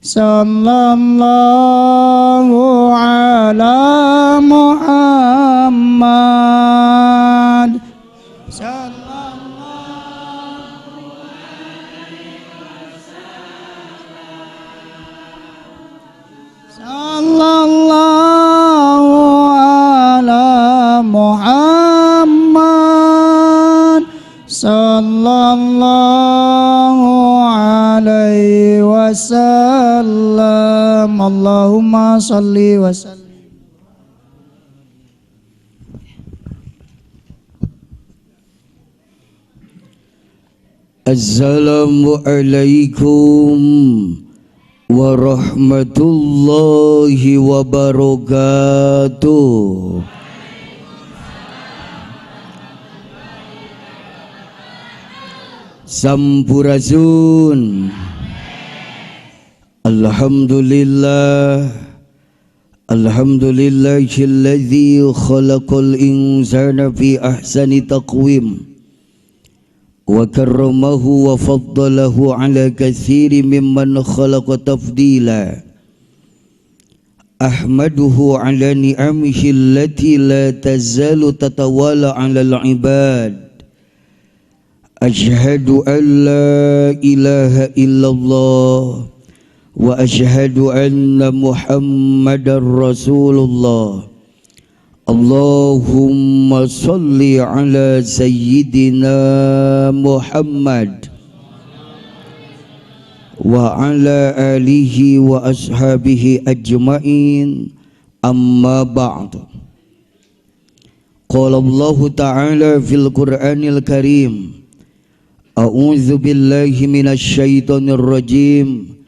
Sallallahu ala Muhammad. Sallallahu alaihi wasallam. Sallallahu ala Muhammad. Sallallahu alaihi wasallam. Allahumma salli wa sallim. Assalamualaikum warahmatullahi wabarakatuh. Sampurasun. Alhamdulillah. Alhamdulillahilladzi khalaqal insana fi ahsani taqwim wa karramahu wa faddalahu ala katsiri mimman khalaqa tafdila. Ahmaduhu ala ni'amihi allati la tazalu tatawala ala al-ibad. Ashhadu an la ilaha illallah wa ashhadu anna Muhammadar Rasulullah. Allahumma salli ala sayyidina Muhammad wa ala alihi wa ashabihi ajma'in. Amma ba'du. Qala Allahu ta'ala fil Qur'anil Karim. A'udzu billahi minasy syaithanir rajim.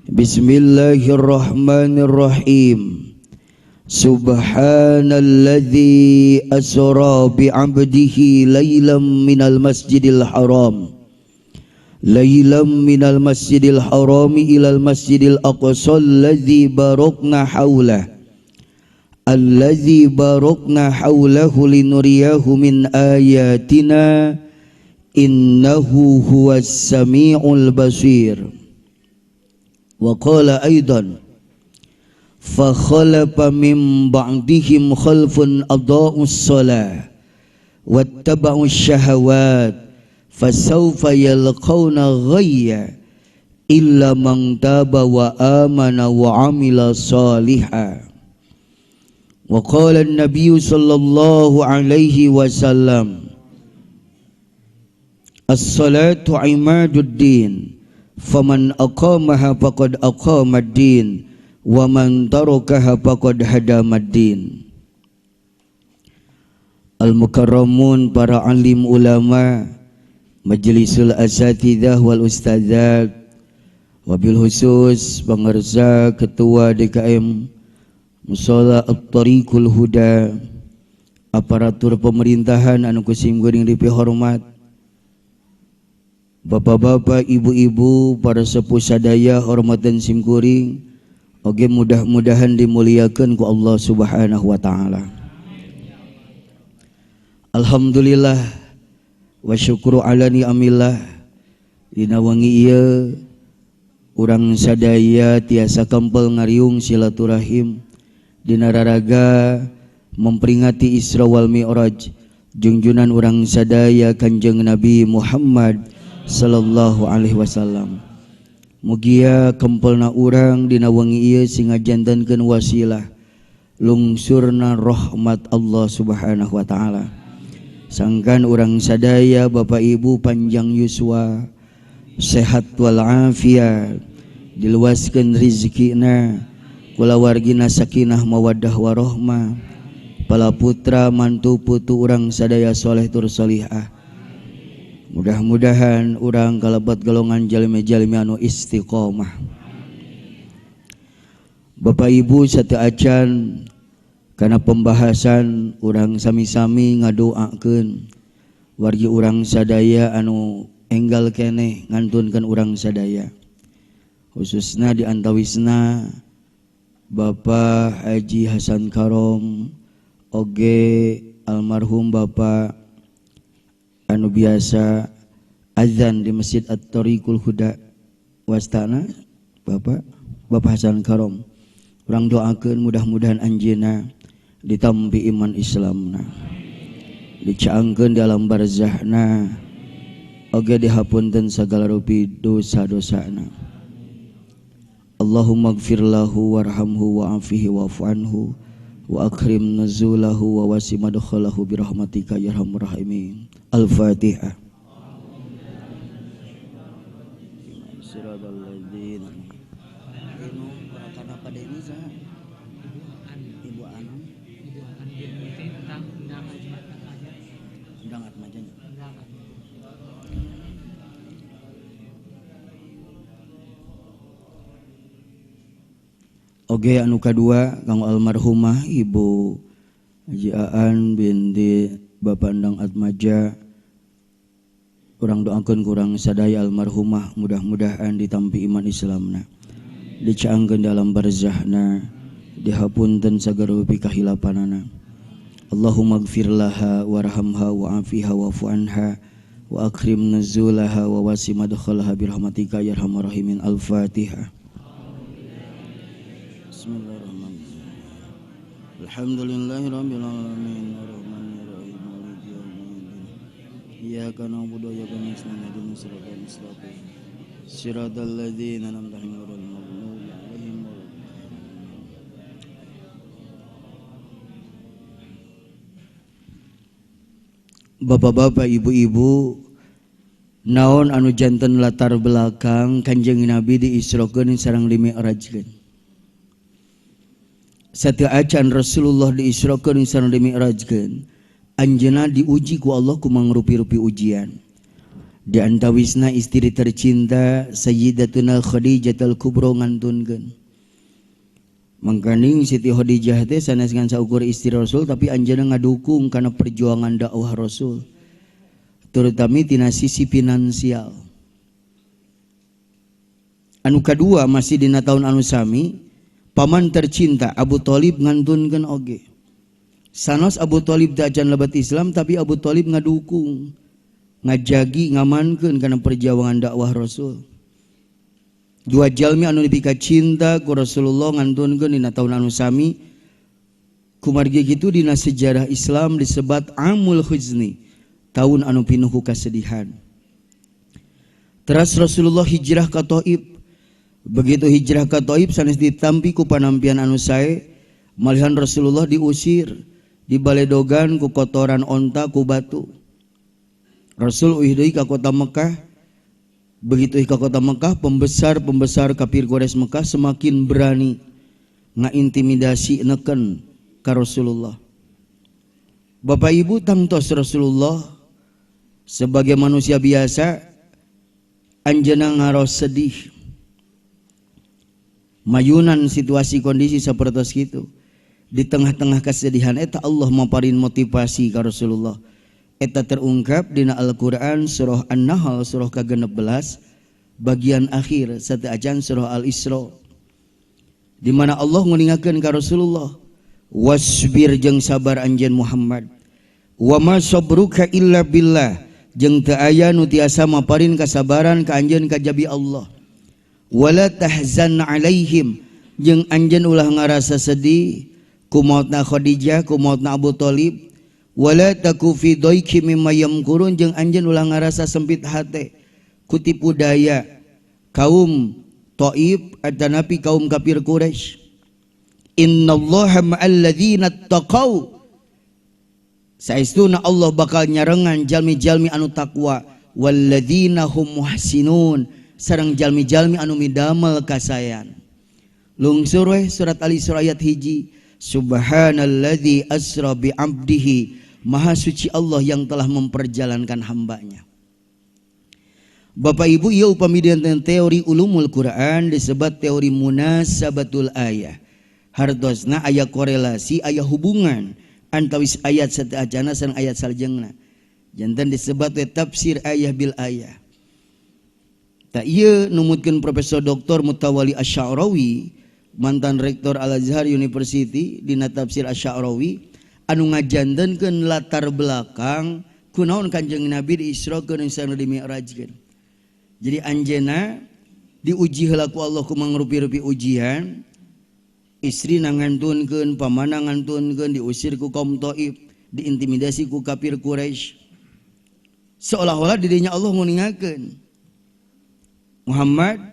Bismillahirrahmanirrahim. Subhanalladzi asra bi'abdihi lailan minal masjidil haram lailan minal masjidil harami ilal masjidil aqsa alladzi barakna haulah alladzi barakna haulahu linuriyahu min ayatina innahu huwas samiul basir. Wa qala aidan fa khalafa min ba'dihim khalfun adaa'us shalah wattaba'us syahawat fasawfa yalqawna ghayya illa man taba wa amana wa 'amila salihan. Wa qala an-nabiy sallallahu alaihi wasallam as-salatu 'imaduddin faman aqamaha faqad aqama ad-din wa man tarakaha faqad hadama ad-din. Al-mukarramun, para alim ulama, majlisul asatidzah wal ustadzat, wabil khusus pengersa ketua DKM Musholla At-Tariqul Huda, aparatur pemerintahan anu kusim geuning dipihormat, bapak-bapak, ibu-ibu, para sepuh sadaya hormatan simkuring, oge mudah-mudahan dimuliakan ku Allah Subhanahu wa taala. Alhamdulillah wa syukru ala ni'amillah. Dina wangi ieu urang sadaya tiasa kempel ngariung silaturahim dina raraga memperingati Isra wal Mi'raj jungjunan urang sadaya Kanjeng Nabi Muhammad sallallahu alaihi wasallam. Mugia kempelna urang dina wengi ieu sing ngajantenkeun wasilah lungsurna rahmat Allah Subhanahu wa taala. Sangkan urang sadaya bapak ibu panjang yuswa, sehat wal afiat, diluaskeun rizkina, kulawargina sakinah mawaddah warahmah, pala putra mantu putu urang sadaya soleh tur solihah. Mudah-mudahan urang kalebat golongan jalmi-jalmi anu istiqomah. Bapak ibu satu acan karena pembahasan urang sami-sami ngadoakeun wargi urang sadaya anu enggal keneh ngantunkeun urang sadaya, khususna di antawisna Bapak Haji Hasan Karom oge almarhum Bapak anu biasa azan di Masjid At-Tariqul Huda wastana Bapak Bapak Hasan Karom. Urang doakeun mudah-mudahan anjeunna ditampi iman Islamna, dicaangkeun dalam barzahna, oge dihapunten sagala rupi dosa-dosana. Allahumma gfir lahu warhamhu wa'afihi wa'fu anhu wa akrim nuzulahu wa wasi madkhalahu bi rahmatika ya arhamar rahimin. Al-Fatihah. Oge anu kadua kanggo almarhumah Ibu Haji Aan binti Bapak Endang Atmaja, urang doakeun kurang sadaya almarhumah mudah-mudahan ditampi iman Islamna, dicaangkeun dalam barzahna, dihapunten sagala rupi kahilapanana. Allahumma gfir laha warhamha wa'afiha wa'fu anha wa akrim nuzulaha wa wasi madkhalaha bi rahmatika ya arhamar rahimin. Al-Fatihah. Bismillahirrahmanirrahim. Alhamdulillahirabbil alamin arrahmanirrahim maliki yaumiddin. Iyyaka na'budu wa iyyaka nasta'in ihdinas siratal mustaqim. Siratal ladzina an'amta 'alaihim ghairil maghdubi 'alaihim waladdallin. Bapak-bapak, ibu-ibu, naon anu janten latar belakang Kanjeng Nabi diisrokeun sareng dimi'rajkeun? Sateu acan Rasulullah diisrokeun sareng dimi'rajkeun, anjeunna diuji ku Allah ku mangrupi-rupi ujian. Di antawisna istri tercinta Sayyidatuna Khadijatul Kubra ngantunkeun. Mangkaning Siti Khadijah teh sanes ngan saukur istri Rasul, tapi anjeunna ngadukung kana perjuangan dakwah Rasul, terutama tina sisi finansial. Anu kadua masih dina taun anu sami, paman tercinta Abu Thalib ngantunkeun oge. Sanos Abu Thalib teu acan lebat Islam, tapi Abu Thalib ngadukung, ngajagi, ngamankeun kana perjuangan dakwah Rasul. Dua jalmi anu dipika cinta ku Rasulullah ngantunkeun dina taun anu sami. Kumargi kitu dina sejarah Islam disebat Amul Huzni, tahun anu pinuh ku kasedihan. Teras Rasulullah hijrah ka Thaif. Begitu hijrah ka Thaif sanes ditampi ku panampian anu sae, malihan Rasulullah diusir, dibaledogan ku kotoran onta ku batu. Rasul uih deui ka kota Mekah. Begitu ka kota Mekah, pembesar-pembesar kafir Quraisy Mekah semakin berani ngaintimidasi neken ka Rasulullah. Bapak Ibu, tangtos Rasulullah sebagai manusia biasa anjeunna ngaros sedih. Mayunan situasi kondisi sapertos kitu. Di tengah-tengah kesedihan eta Allah maparin motivasi ka Rasulullah. Eta terungkap dina Al-Qur'an surah An-Nahl surah ke-16 bagian akhir sateuacan surah Al-Isra, di mana Allah nguningakeun ka Rasulullah, wasbir jeung sabar anjeun Muhammad, wa ma sabruka illa billah, jeung teu aya nu tiasa maparin kasabaran ka anjeun kajabi Allah, wala tahzan alaihim, jeung anjeun ulah ngarasa sedih ku mautna Khadijah, ku mautna Abu Thalib, wala taku fi dhaiki mimma yamkurun, jeung anjeun ulah ngarasa sempit hate ku tipu daya kaum Thaif atanapi kaum kafir Quraisy. Innallaha ma'al ladzina taqau, saestuna Allah bakal nyarengan jalmi-jalmi anu takwa, walladzina hum muhsinun, sareng jalmi-jalmi anu midamel kasayan. Lungsur weh surat Al-Isra ayat 1, subhanalladzi asra bi 'abdihi, maha suci Allah yang telah memperjalankan hambanya. Bapak Ibu, ieu upami dinten teori ulumul Quran disebut teori munasabatul ayah. Hartosna aya korelasi, aya hubungan antawis ayat sateuacana sareng ayat salajengna. Janten disebut we tafsir ayah bil ayah. Tak ieu numutkeun Profesor Dr. Mutawali Asy-Sya'rawi, mantan rektor Al-Azhar University, dina tafsir Asy-Sya'rawi anu ngajantenkeun latar belakang kunaon Kanjeng Nabi diisrokeun sareng dimi'rajkeun. Jadi anjeunna Diuji heula ku Allah ku mangrupi-rupi ujian. Istri ngantunkeun, pamana ngantunkeun, diusir ku kaum Taif, diintimidasi ku kafir Quraisy. Seolah-olah dirinya Allah nguningakeun. Muhammad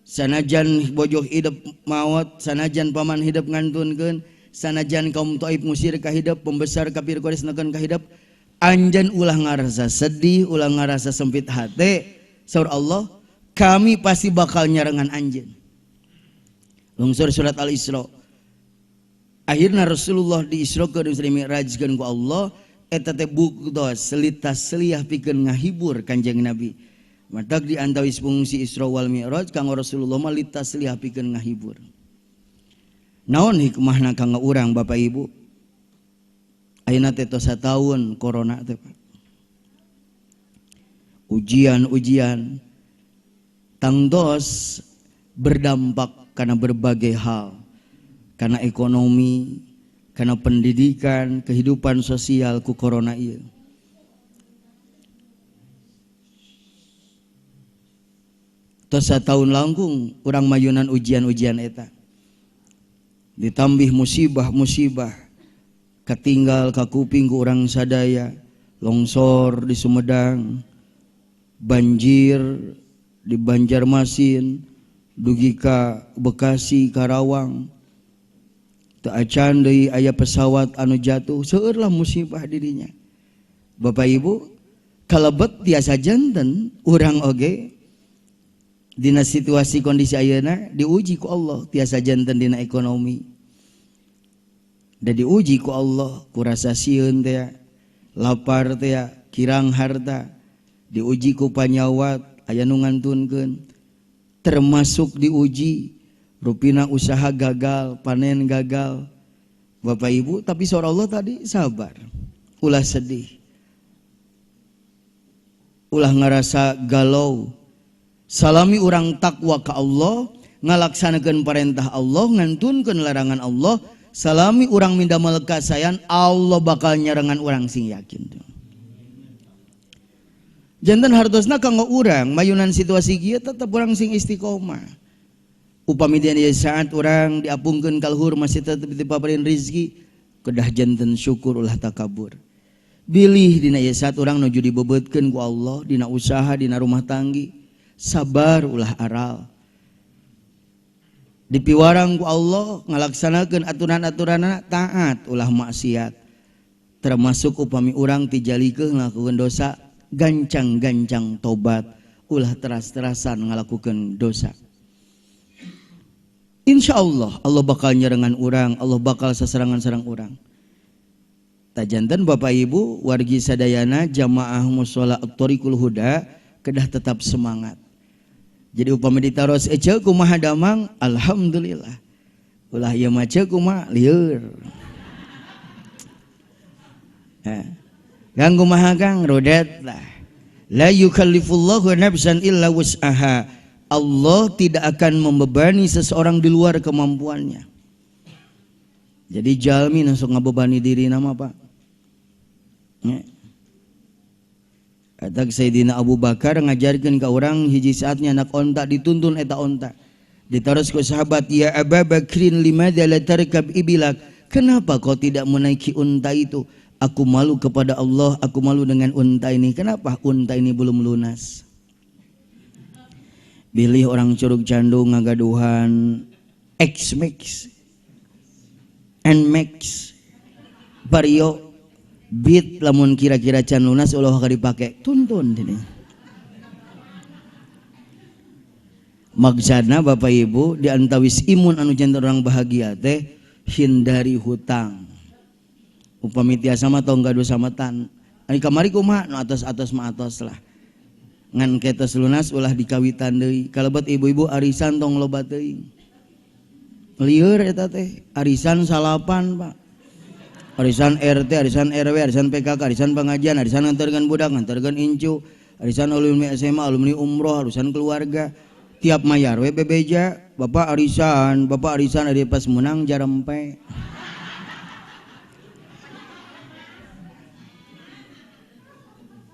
sanajan bojoh hidup maot, sanajan paman hidup ngantunkeun, sanajan kaum Taif ngusir ka hidup, pembesar kafir Quraisy neken ka hidup, anjan ulah ngarasa sedih, ulah ngarasa sempit hate. Saur Allah, kami pasti bakal nyarengan anjeun. Lungsur surat Al-Isra. Akhirna Rasulullah diisrokeun jeung dimi'rajkeun ku Allah, eta teh buktos litas seliah pikeun ngahibur Kanjeng Nabi. Matak di antawis fungsi Isra wal Mi'raj kanggo Rasulullah mah litas seliah pikeun ngahibur. Naon hikmahna kanggo urang Bapak Ibu? Ayeuna teh tos sataun corona teh Pak. Ujian-ujian tangtos berdampak karena berbagai hal, karena ekonomi, karena pendidikan, kehidupan sosial ku corona ieu. Tos sataun langkung urang mayunan ujian-ujian eta. Ditambih musibah-musibah, katinggal ka kuping ku urang sadaya, longsor di Sumedang, banjir di Banjarmasin, dugi ka Bekasi, Karawang. Teu acan deui aya pesawat anu jatuh, seueurlah musibah dirinya. Bapak Ibu, kalebet tiasa janten urang oge dina situasi kondisi ayeuna diuji ku Allah tiasa janten dina ekonomi. Da diuji ku Allah ku rasa sieun teh, lapar teh, kirang harta, diuji ku panyawat aya nu ngantunkeun. Termasuk diuji rupina usaha gagal, panen gagal. Bapak Ibu, tapi saur Allah tadi sabar, ulah sedih, ulah ngerasa galau. Salami urang takwa ka Allah, ngalaksanakeun perintah Allah, ngantunkeun larangan Allah. Salami urang mindamel kasayan, Allah bakal nyarengan urang sing yakin. Janten hartosna kanggo urang mayunan situasi kieu tetep urang sing istiqomah. Upami dina saat urang diapungkeun ka luhur masih tetep dipaparin rizki, kedah janten syukur ulah takabur. Bilih dina ieu saat urang nuju dibeubeutkeun ku Allah dina usaha dina rumah tanggi, sabar ulah aral. Dipiwarang ku Allah ngalaksanakeun aturan-aturanna taat ulah maksiat. Termasuk upami urang tijalikeun ngalakukeun dosa, gancang-gancang tobat, ulah teras-terasan ngalakukeun dosa. Insya Allah, Allah bakal nyerengan urang, Allah bakal sasarangan-sarang urang. Tajanten Bapak Ibu, wargi sadayana jamaah mushola Thariqul Huda kedah tetap semangat. Jadi upami ditaros ece kumaha damang, alhamdulillah. Ulah ieu mah ceu kumaha lieur. Kang kumaha Kang rodet lah. La yukallifullahu nafsan illa wus'aha. Allah tidak akan membebani seseorang di luar kemampuannya. Jadi jalmi langsung ngabebani diri nama Pak. Ya. Kata Sayyidina Abu Bakar ngajarkeun ka urang hiji saatnya anak onta dituntun eta onta. Ditaros ku sahabat, ya Abu Bakrin limadza la tarkab ibilak? Kenapa kau tidak menaiki unta itu? Aku malu kepada Allah, aku malu dengan unta ini. Kenapa unta ini belum lunas? Bilih orang Curug Candung ngagaduhan X-Max, N-Max, Vario, Beat lamun kira-kira can lunas ulah ka dipake, tuntun ini. Maksudna Bapak Ibu di antawis imun anu janten orang bahagia teh hindari hutang. Upami tiasa mah tong gaduh samatan. Ari kamari kumaha nu atos-atos mah atos lah. Ngan ketos lunas ulah dikawitan deui. Kalebet ibu-ibu arisan tong loba teuing. Lieur eta teh, arisan salapan, Pak. Arisan RT, arisan RW, arisan PKK, arisan pengajian, arisan nganterkeun budak, nganterkeun incu, arisan alumni SMA, alumni umroh, arisan keluarga. Tiap mayar we bebeja, bapak arisan ari pas menang jarempe.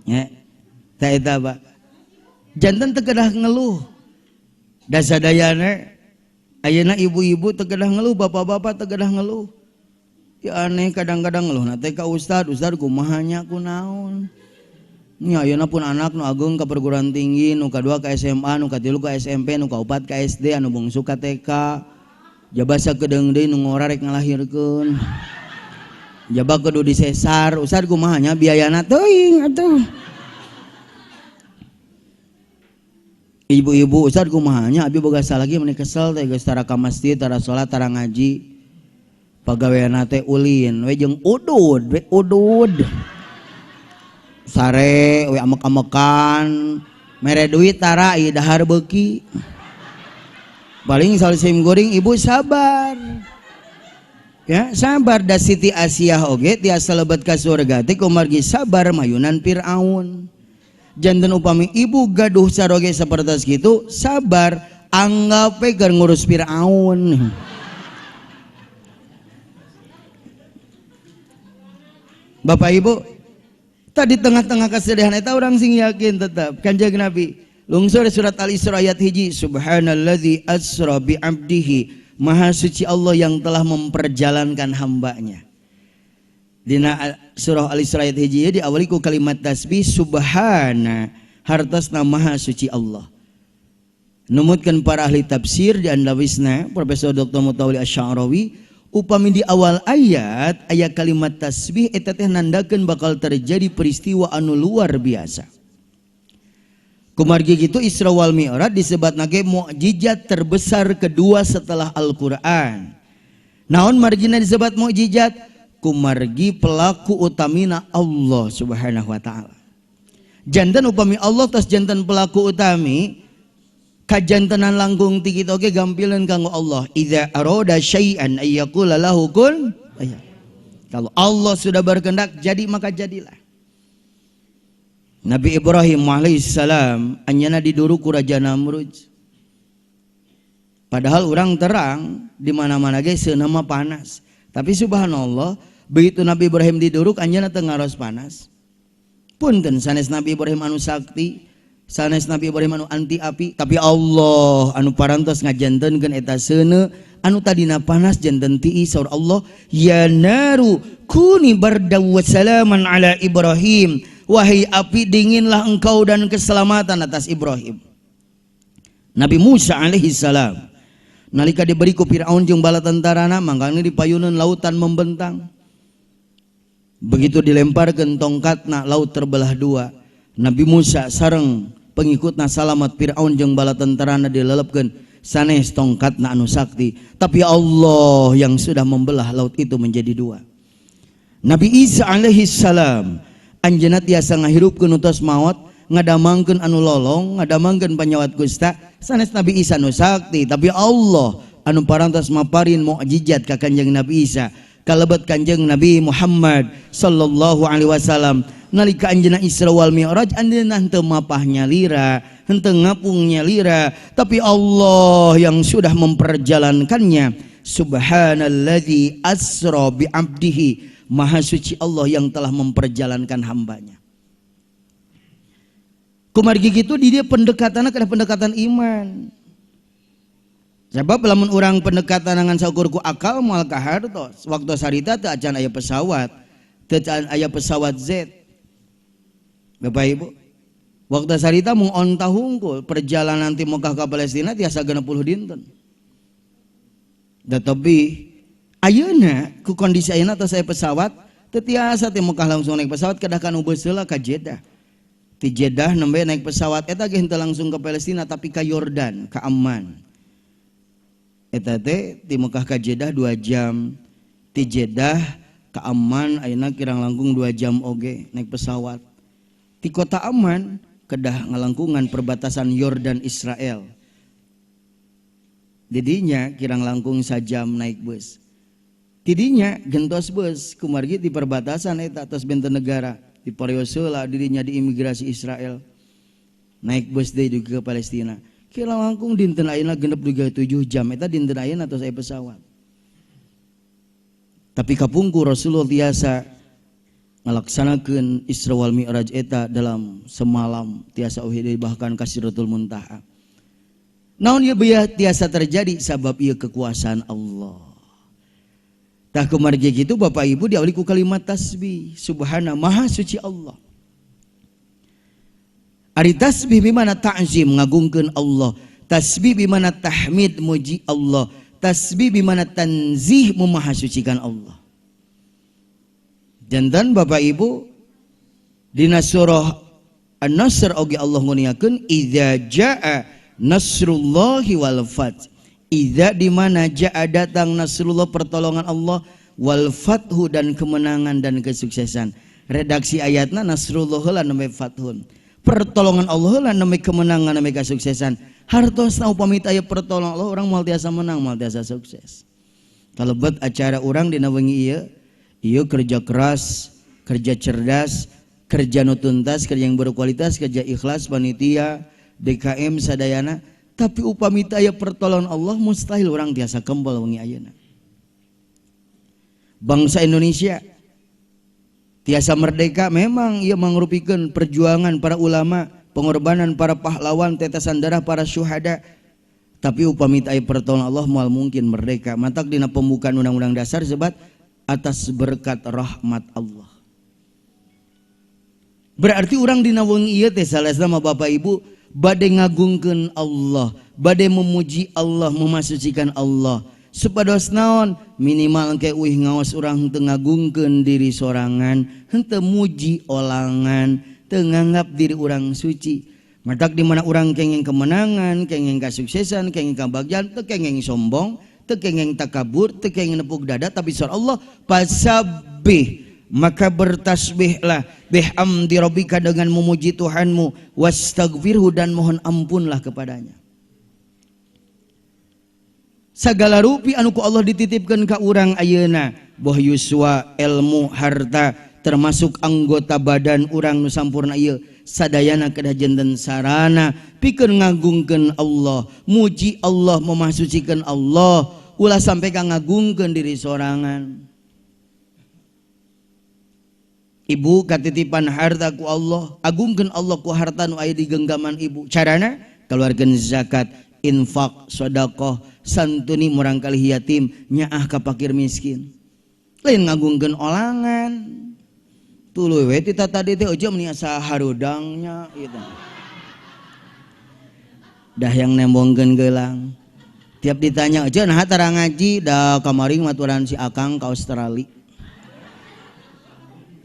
Ya, ta eta Pak. Janten teu kedah ngeluh. Dasadayana ayeuna ibu-ibu teu kedah ngeluh, bapak-bapak teu kedah ngeluh. Ya aneh kadang-kadang ngeluh na teh ka ustad, ustad kumaha nya kunaon. Nya ayeuna pun anak nu ageung ka perguruan tinggi, nu kadua ka SMA, nu katilu ka SMP, nu kaopat ka SD, anu bungsu ka TK. Jaba sakedeung deui nu ngora rek ngalahirkeun. Jaba kudu disesar, ustad kumaha nya biayana teuing atuh. Ibu-ibu ustad kumaha nya abi boga salaki meni kesel teh geus tara ka masjid, tara salat, tara ngaji. Pagaweanna teh ulin we jeung udud, we udud. Sare we amek-amekan, mere duit tara ieu dahar beuki. Paling salsim goreng ibu sabar. Ya, sabar da Siti Asiah oge tiasa lebet ka surga teh kumargi sabar mayunan Firaun. Janten upami ibu gaduh saroge sapertos kitu, sabar anggap we keur ngurus Firaun. Bapak Ibu, tadi tengah-tengah kesedihan eta urang sing yakin tetap Kanjeng Nabi lungsur surat Al-Isra ayat 1, subhanalladzi asra bi 'abdihi, maha suci Allah yang telah memperjalankan hambanya. Dina surah Al-Isra ayat 1 ieu diawali ku kalimat tasbih subhana, hartosna maha suci Allah. Numutkeun para ahli tafsir di andawisna Profesor Dr. Mutawalli Asy-Sya'rawi, upami di awal ayat aya kalimat tasbih eta teh nandakeun bakal terjadi peristiwa anu luar biasa. Kumargi kitu Isra wal Mi'raj disebutna ge mukjizat terbesar kedua setelah Al-Qur'an. Naon margina disebut mukjizat? Kumargi pelaku utamina Allah Subhanahu wa taala. Janten upami Allah tos janten pelaku utami, kajantenan langkung ti kitu oge gampileun kanggo Allah. Idza arada syai'an ayyaqula lahu kun fayakun. Kalau Allah sudah berkehendak jadi maka jadilah. Nabi Ibrahim alaihissalam anyana diduru ku Raja Namrud. Padahal orang terang di mana-mana ge seuneu mah panas. Tapi subhanallah, begitu Nabi Ibrahim diduruk anjeunna teu ngaros panas. Punten sanes Nabi Ibrahim anu sakti, sanes Nabi Ibrahim anu anti api, tapi Allah anu parantos ngajantenkeun eta seuneu anu tadina panas janten tiis. Saur Allah, ya naru kuni bardan wa salaman ala Ibrahim. Wahai api, dinginlah engkau dan keselamatan atas Ibrahim. Nabi Musa alaihi salam nalika diberi ku Firaun jeung bala tentarana, mangkana di payunan lautan membentang. Begitu dilemparkeun tongkatna, laut terbelah dua. Nabi Musa sareng pengikutna salamat, Firaun jeung bala tentarana dilelepkeun. Sanes tongkatna anu sakti, tapi Allah yang sudah membelah laut itu menjadi dua. Nabi Isa alaihi salam anjeunna tiasa ngahirupkeun utos maot, ngadamangkeun anu lolong, ngadamangkeun panyawat kusta. Sanes Nabi Isa nu sakti, tapi Allah anu parantos maparin mukjizat ka Kanjeng Nabi Isa, kalebet Kanjeng Nabi Muhammad sallallahu alaihi wasallam. Nalika anjeunna Isra wal Mi'raj, anjeunna henteu mapah nyalira, henteu ngapung nyalira, tapi Allah yang sudah memperjalankannya. Subhanalladzi asra bi 'abdihi, maha suci Allah yang telah memperjalankan hambanya. Kumargi kitu di dia pendekatanna kana pendekatan iman. Sebab lamun urang pendekatan ngan saukur ku akal moal kahartos. Waktu sarita teu acan aya pesawat, teu acan aya pesawat Z. Bapak Ibu, waktu sarita mung onta hungkul, perjalanan ti Mekah ka Palestina tiasa 60 dinten. Tetapi ayeuna ku kondisi ayeuna tos aya pesawat, teu tiasa ti Mekah langsung naik pesawat, kedah ka nu beus heula ka Jeddah. Ti Jeddah nembe naik pesawat eta ge henteu langsung ke Palestina tapi ka Yordan, ka Amman. Eta teh ti Mekah ka Jeddah 2 jam, ti Jeddah ka Amman ayeuna kirang langkung 2 jam oge naik pesawat. Ti kota Amman kedah ngalangkungan perbatasan Yordan Israel. Didinya kirang langkung sajam naik bus. Tidinya gentos bus kumargi di perbatasan eta tos benten negara. Di Parioseula dirinya di imigrasi Israel. Naik bus deui dugi ke Palestina. Kira langkung dinten ayeuna genep dugi 7 jam eta dinten ayeuna tos aya pesawat. Tapi kapungkur Rasulullah tiasa ngalaksanakeun Isra wal Mi'raj eta dalam semalam, tiasa eueuh deui bahkan ka Sidratul Muntaha. Naon ieu beuya tiasa terjadi sabab ieu kekuasaan Allah. Tah kumargi kitu Bapak Ibu diawali ku kalimat tasbih, subhana maha suci Allah. Ari tasbih bimana ta'zim ngagungkeun Allah, tasbih bimana tahmid muji Allah, tasbih bimana tanzih memahasucikan Allah. Jantan Bapak Ibu dina surah An-Nasr oge Allah nguniakeun idza jaa nasrullahi wal fath. Idza di mana jaa datang nasrullah pertolongan Allah wal fathu dan kemenangan dan kesuksesan. Redaksi ayatna nasrullah heula nembe fathun. Pertolongan Allah heula nembe kemenangan nembe kesuksesan. Hartosna upami aya pertolongan Allah urang moal tiasa menang, moal tiasa sukses. Kalebet acara urang dina wengi ieu, ieu kerja keras, kerja cerdas, kerja nu tuntas, kerja yang berkualitas, kerja ikhlas, panitia, DKM sadayana. Tapi upami aya pertolongan Allah mustahil urang tiasa kembal wengi ayeuna. Bangsa Indonesia tiasa merdeka memang ieu mangrupikeun perjuangan para ulama, pengorbanan para pahlawan, tetesan darah para syuhada. Tapi upami aya pertolongan Allah moal mungkin merdeka. Matak dina pembukaan Undang-Undang Dasar sebat atas berkat rahmat Allah. Berarti urang dina wengi ieu teh salesna mah Bapak Ibu bade ngagungkeun Allah, bade memuji Allah, memasucikan Allah. Supados naon minimal engke uih ngaos urang teu ngagungkeun diri sorangan, henteu muji olangan, teu nganggap diri urang suci. Matak di mana urang kenging kemenangan, kenging kasuksesan, kenging kabagjaan, teu kenging sombong, teu kenging takabur, teu kenging nepuk dada, tapi surah Allah pasabbih, maka bertasbihlah bihamdi rabbika dengan memuji Tuhanmu, wastaghfirhu dan mohon ampunlah kepadanya. Sagala rupi anu ku Allah dititipkeun ka urang ayeuna, boh yuswa, ilmu, harta, termasuk anggota badan urang nu sampurna ieu, sadayana kedah janten sarana pikeun ngagungkeun Allah, muji Allah, memasucikan Allah, ulah sampai ka ngagungkeun diri sorangan. Ibu katitipan harta ku Allah, agungkeun Allah ku harta nu aya di genggaman ibu. Carana keluarkeun zakat, infak, sedekah, santuni murang kali yatim, nyaah ka fakir miskin. Lain ngagungkeun olangan. Tuluy we ti tadi teh eueuh meni asa harudangnya gitu. Dah yang nembongkeun gelang. Tiap ditanya eueuh naha tara ngaji, da kamari maturan si Akang ka Australia.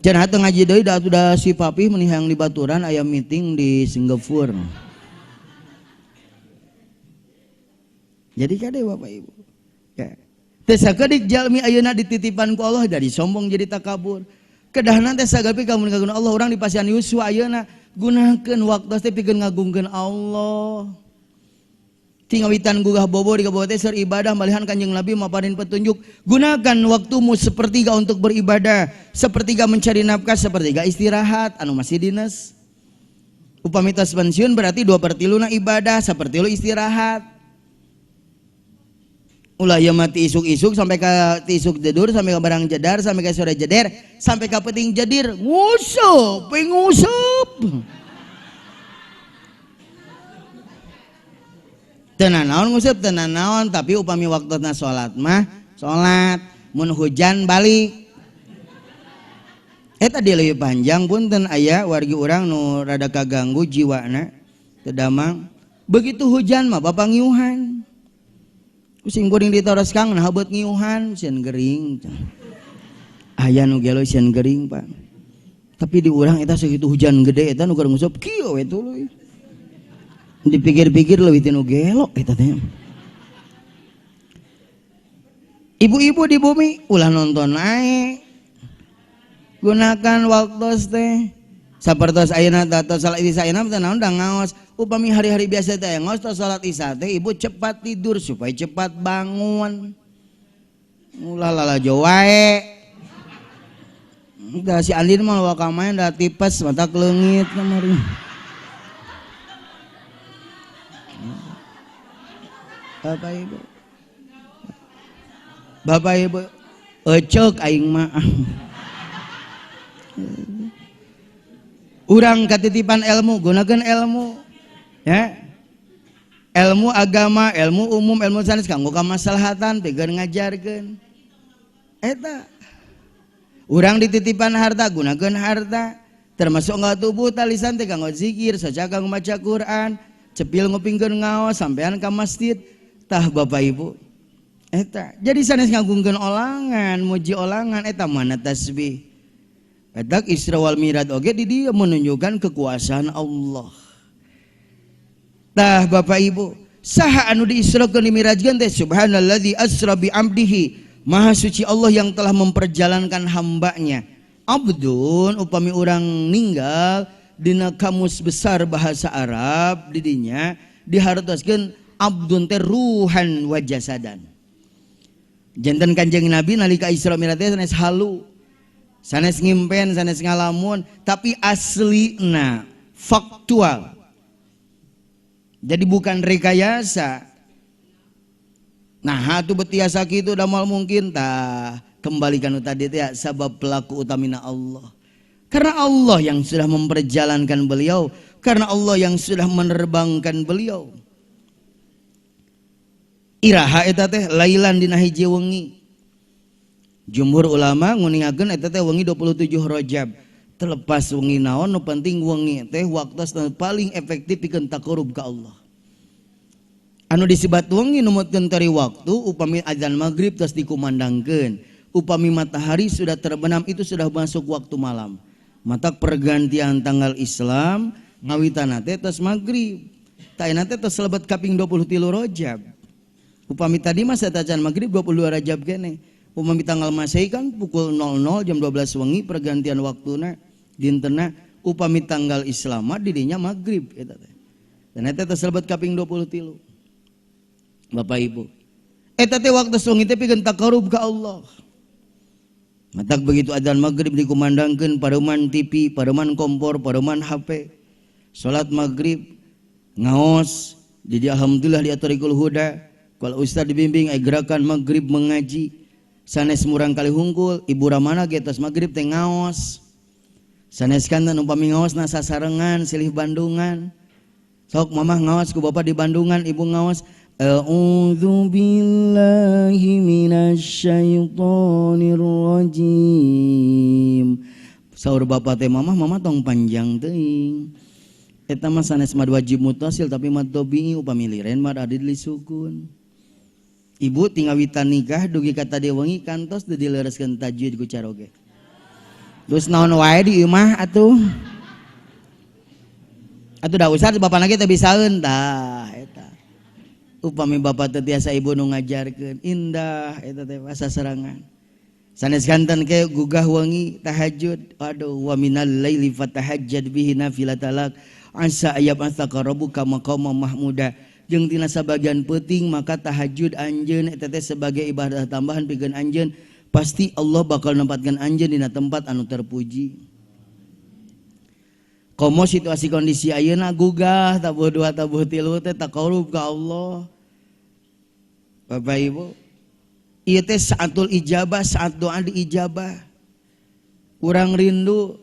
Jangan hati ngaji deui da atuh si papih meni hayang di baturan aya meeting di Singapura. Jadi kade Bapak Ibu. Ya. Teu sakedik jalmi ayeuna dititipan ku Allah dari sombong jadi takabur. Kedahna teh sagapi kamun kaguna Allah urang dipasihan yuswa ayeuna gunakeun waktu teh pikeun ngagungkeun Allah. Tingawitan gugah bobo di kabupaten teh ibadah malihan Kanjeng Nabi maparin petunjuk, gunakan waktumu sepertiga untuk beribadah, sepertiga mencari nafkah, sepertiga istirahat anu masih dinas. Upami tos pensiun berarti 2/3 na ibadah, 1/3 istirahat. Ulah ya mati isuk-isuk sampai ka isuk jedur, sampai ka barang jedar, sampai ka sore jeder, sampai ka peuting jedir, ngusup, ngusup. Tenan naon nguseup, tenan naon, tapi upami waktuna salat mah salat, mun hujan balik. Eta di leuwih panjang punten aya wargi urang nu rada kaganggu jiwana teu damang. Begitu hujan mah bapak ngiuhan. Kucing kuring ditaros kang nah beut ngiuhan sieun gering. Aya nu gelo sieun gering, Pak. Tapi di urang eta sakitu hujan gede eta nu keur nguseup kieu we tuluy. Dipikir-pikir leuwih tinu gelo eta teh. Ibu-ibu di bumi ulah nonton ae. Gunakan waktu teh. Sapertos ayeuna teh salat isya ayeuna teh naon da ngaos. Upami hari-hari biasa teh ngaos tos salat isya teh ibu cepat tidur supaya cepat bangun. Ulah lalajo wae. Da si Andin mah waka main da tipes mata leungit kamari. Bapak Ibu. Bapak Ibu ecek aing mah. Urang katitipan ilmu, gunakan ilmu. Ya. Ilmu agama, ilmu umum, ilmu sanes kanggo kamaslahatan pikeun ngajarkeun. Eta urang dititipan harta gunakeun harta, termasuk nggak tubuh talisan teh kanggo zikir, saja kanggo maca Quran, cepil ngupingkeun ngaos sampean ka masjid. Tah Bapak Ibu eta. Jadi sanes ngagungkeun olangan, muji olangan eta mana tasbih. Eta Isra wal Mi'raj oge di dieu menunjukkan kekuasaan Allah. Tah Bapak Ibu, saha anu diisrakeun dimirajkeun teh subhanalladzi asra bi abdihi, maha suci Allah yang telah memperjalankan hambanya. Abdun upami urang ninggal dina kamus besar bahasa Arab didinya dihartoskeun abdun teh ruhan wa jasadan. Janten Kanjeng Nabi nalika Isra Mi'raj teh sanes halu, sanes ngimpen, sanes ngalamun, tapi aslina faktual. Jadi bukan rekayasa. Nah, atuh betiasa kitu da moal mungkin tah kembalikan tadi teh sabab pelaku utamina Allah. Karena Allah yang sudah memperjalankan beliau, karena Allah yang sudah menerbangkan beliau. Iraha eta teh lailan dina hiji wengi. Jumhur ulama nguningakeun eta teh wengi 27 Rajab. Terlepas wengi naon nu penting wengi teh waktu paling efektif pikeun taqarrub ka Allah. Anu disebat wengi numutkeun tari waktu upami azan maghrib tos dikumandangkeun, upami matahari sudah terbenam itu sudah masuk waktu malam. Matak pergantian tanggal Islam ngawitanna teh tos maghrib. Taena teh tos lebet kaping 23 Rajab. Upami tadi mah satacan maghrib 22 Rajab kene. Upami tanggal Masehi kan pukul 00 jam 12 wengi pergantian waktuna dintena, upami tanggal Islam mah didinya maghrib eta teh. Dan eta teh lebet kaping 23. Bapak Ibu, eta teh waktu wengi teh pikeun taqarrub ka Allah. Matak begitu adzan maghrib dikumandangkeun pareuman TV, pareuman kompor, pareuman HP. Salat maghrib ngaos, jadi alhamdulillah di Thariqul Huda. Kalau ustaz dibimbing ai gerakan maghrib mengaji. Sanes murang kali hungkul, ibu ramana ge tos maghrib teh ngaos. Sanes kanten upami ngaosna sasarengan silih Bandungan. Sok mamah ngaos ku bapak di Bandungan, ibu ngaos. A'udzu billahi minasyaitonir rajim. Saur bapak teh mamah, mamah tong panjang teuing. Eta mah sanes mad wajib mutasil tapi mad tabi'i upami liren mad adid li sukun. Ibu tingawitan nikah dugi ka tadi wengi kantos teu dileureuskeun tajwid ku caroge. Terus naon wae di imah atuh. Atuh da usah bapana ge teu bisaeun tah eta. Upami bapak teu tiasa ibu nu ngajarkeun indah eta teh sasarangan. Sanes kanten ke gugah wengi tahajud. Aduh wa minal laili fatahajjad bihi nafilatalak asa ayab asaka rabbuka maqama mahmuda. Jeung tina sabagian peuting maka tahajud anjeun eta teh sebagai ibadah tambahan pikeun anjeun, pasti Allah bakal nempatkan anjeun dina tempat anu terpuji. Komo situasi kondisi ayeuna gugah tabuh dua tabuh tilu teh taqarrub ka Allah. Bapak Ibu, ieu teh saatul ijabah, saat doa diijabah. Urang rindu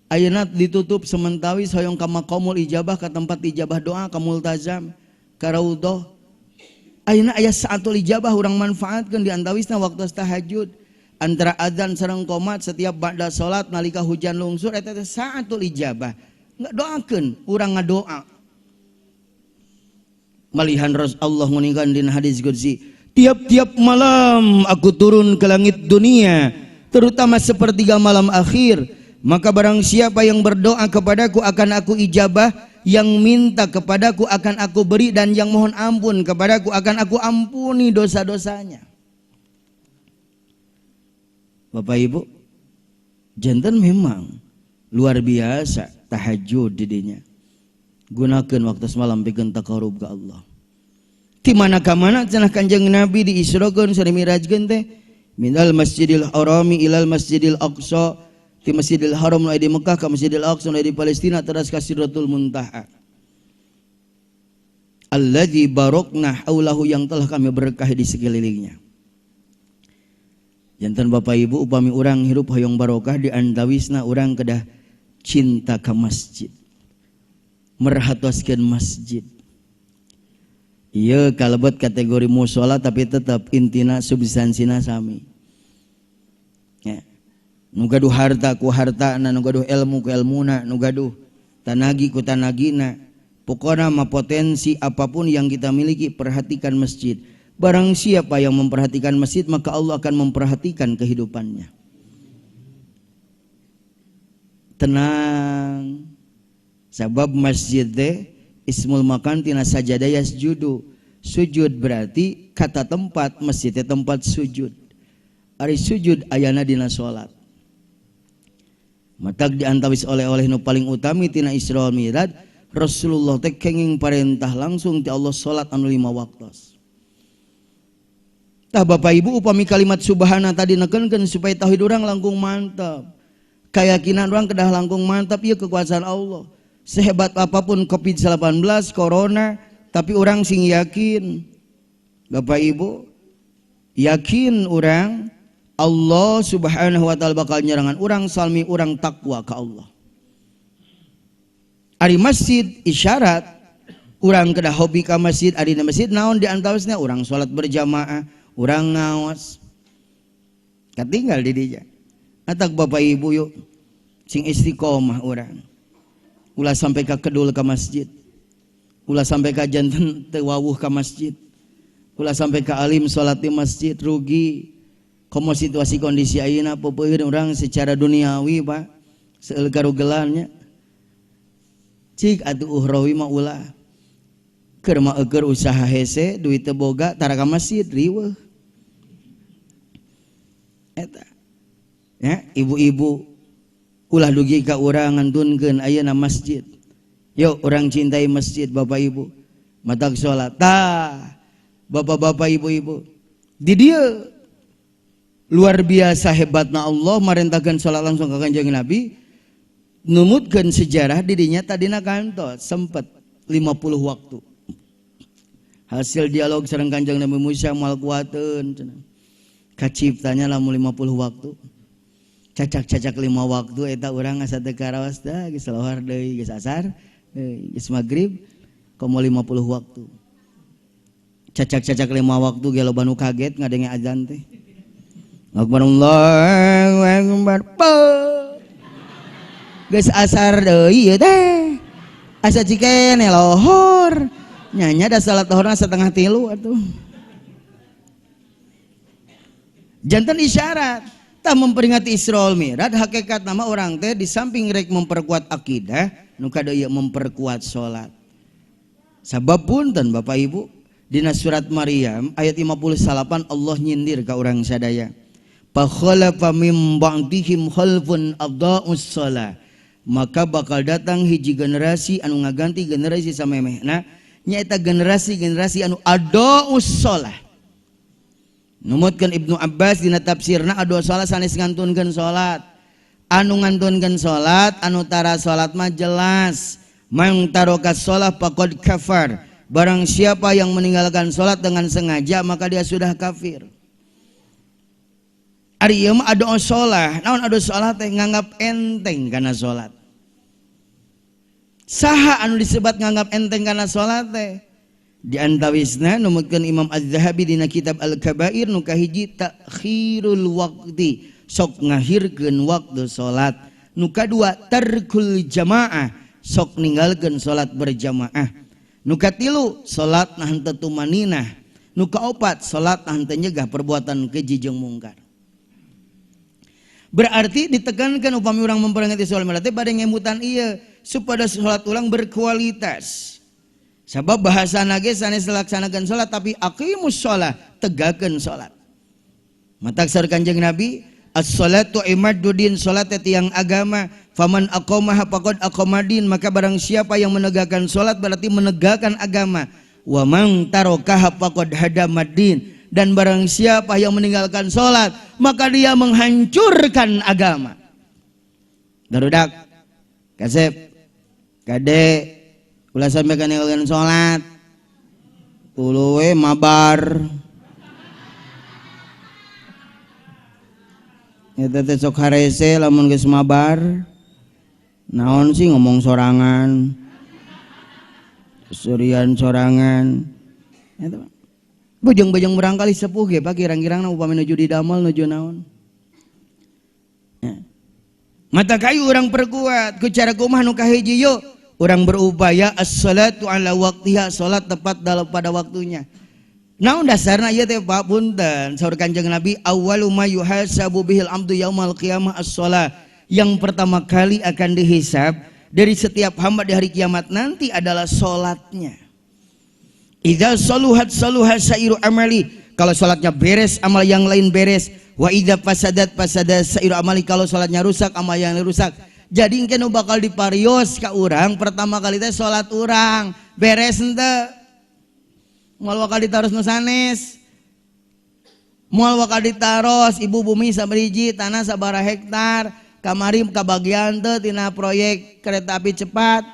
ayeuna ditutup sementawis hoyong ka maqamul ijabah, ka tempat ijabah doa ka multazam, ka raudhah. Ayeuna aya saatul ijabah urang manfaatkeun di antawisna waktu tahajud. Antara adzan sareng qomat setiap ba'da salat nalika hujan lungsur eta teh saatul ijabah. Enggak doakeun, urang ngadoa. Malihan Allah nguningkan dina hadis qudsi, tiap-tiap malam aku turun ke langit dunia, terutama sepertiga malam akhir. Maka barang siapa yang berdoa kepadaku akan aku ijabah, yang minta kepadaku akan aku beri, dan yang mohon ampun kepadaku akan aku ampuni dosa-dosanya. Bapak Ibu, janten memang luar biasa tahajud didinya. Gunakan waktu semalam pikeun taqarrub ka Allah. Ti mana ka mana cenah Kanjeng Nabi diisrokeun sareng mirajkeun teh minal Masjidil Harami ilal Masjidil Aqsa, ti Masjidil Haram nu di Mekah ka Masjidil Aqsa nu di Palestina teras ka Sidratul Muntaha. Alladzi barakna haulahu, yang telah kami berkahi di sekelilingnya. Janten Bapak Ibu upami urang hirup hoyong barokah di antawisna urang kedah cinta ka masjid. Merhatoskeun masjid. Ieu kalebet kategori musala tapi tetap intina substansina sami. Ya. Nu gaduh harta ku hartana, nu gaduh ilmu ku ilmuna, nu gaduh tanagi ku tanagina. Pokona mah potensi apapun yang kita miliki, perhatikan masjid. Barang siapa yang memperhatikan masjid, maka Allah akan memperhatikan kehidupannya. Tenang. Sabab masjid teh ismul makan tina sajadah yasjudu. Sujud berarti kata tempat, masjid teh tempat sujud. Ari sujud ayana dina salat. Matak diantawis oleh-oleh nu paling utami tina Isra wal Mi'raj, Rasulullah teh kenging parentah langsung ti Allah salat anu 5 waktu. Tah Bapak Ibu upami kalimat subhana tadi nekenkeun supaya tauhid urang langkung mantap. Keyakinan urang kedah langkung mantap ieu kekuasaan Allah. Sehebat apapun Covid-19, corona, tapi orang sing yakin. Bapak Ibu, yakin orang Allah Subhanahu wa taala bakal nyerangan urang salmi urang takwa ka Allah. Ari masjid isyarat urang kedah hobi ka masjid, ari na masjid naon di antawisna urang salat berjamaah, urang ngaos. Katinggal di dinya. Atak Bapak Ibu yuk sing istiqomah urang. Ulah sampai ka kedul ka masjid. Ulah sampai ka janten teu wawuh ka masjid. Ulah sampai ka alim salat di masjid rugi. Komo situasi kondisi ayeuna peupeun urang secara duniawi Pak, seueur karugelannya. Cik atuh ukhrawi mah ulah. Keur mah eueur usaha hese, duit teu boga tara ka masjid riweuh. Eta. Ya, ibu-ibu ulah dugi ka urang ngantunkeun ayeuna masjid. Yuk urang cintai masjid Bapak Ibu. Matak salat. Tah, bapak-bapak ibu-ibu. Di dieu luar biasa hebatna Allah marentahkeun salat langsung ka Kanjeng Nabi. Numutkeun sejarah didinya tadina kantos sempet 50 waktu. Hasil dialog sareng Kanjeng Nabi Musa moal kuateun cenah. Kaciptanya lamun 50 waktu. Cacak-cacak 5 waktu eta urang asa teu karaos da geus lohor deui geus asar deui geus magrib komo 50 waktu. Cacak-cacak 5 waktu ge loba nu kaget ngadenge azan teh. Akbar Allahu akbar. Geus asar deui ieu teh. Asa cikene lohor. Nyanya da salat lohorna 2:30 atuh. Janten isyarat tah memperingati Isra wal Mi'raj hakikat nama orang teh di samping rek memperkuat akidah nu kada ieu memperkuat salat. Sabab punten Bapak Ibu dina surat Maryam ayat 58 Allah nyindir ka urang sadaya. Fa khalafa mim ba'dihim khalfun adha'us shalah. Maka bakal datang hiji generasi anu ngaganti generasi samemehna nyaeta generasi-generasi anu adha'us shalah. Numutkeun Ibnu Abbas dina tafsirna adu salat sanes ngantunkeun salat. Anu ngantunkeun salat, anu tara salat mah jelas. Man taraka shalah faqad kafar. Barang siapa yang meninggalkan salat dengan sengaja maka dia sudah kafir. Ari ieu mah adu salat, naon adu salat teh nganggap enteng kana salat. Saha anu disebat nganggap enteng kana salat teh? Di antawisna numutkeun Imam Az-Zahabi dina kitab Al-Kabair nu kahiji takhirul waqti, sok ngahirkeun waktu salat. Nu kadua tarkul jamaah, sok ninggalkeun salat berjamaah. Nu katilu salat nah henteu tumaninah. Nu kaopat salat nah henteu nyegah perbuatan keji jeung mungkar. Berarti ditekankan upami urang memperingati salat teh bade ngemutan ieu supaya salat urang berkualitas. Sabab bahasa nage sanes laksanakeun salat tapi aqimus shalah, tegakeun salat. Matak saur Kanjeng Nabi, as-salatu imaduddin, salat teh tiang agama, faman aqamaha faqad aqamadin, maka barang siapa yang menegakkan salat berarti menegakkan agama. Wa man tarakaha faqad hadamaddin, dan barang siapa yang meninggalkan salat maka dia menghancurkan agama. Darudak kasep kade ulah sampai ka ninggalkeun salat tuluy we mabar. Eta teh sok harese lamun geus mabar. Naon sih ngomong sorangan. Surian sorangan. Eta bujang-bujang barangkali sepuh ge Pak kirang-kirangna upami nuju di damel nuju naon. Ya. Mata kayu urang perkuat ku cara kumaha nu kahiji yuk urang berupaya as-salatu ala waqtiha, salat tepat dalam pada waktunya. Naon dasarna ieu teh Pak punten saur Kanjeng Nabi awwalu ma yuhasabu bihil abdu yaumal qiyamah as-salah. Yang pertama kali akan dihisab dari setiap hamba di hari kiamat nanti adalah salatnya. Idza saluhat saluha sairu amali, kalau salatnya beres amal yang lain beres. Wa idza fasadat fasada sairu amali, kalau salatnya rusak amal yang lain rusak. Jadi engke nu bakal diparios ka urang pertama kali teh salat urang beres henteu. Moal bakal ditaros nu sanes. Moal bakal ditaros ibu bumi sabariji tanah sabaraha hektar kamari kabagian teu tina proyek kereta api cepat.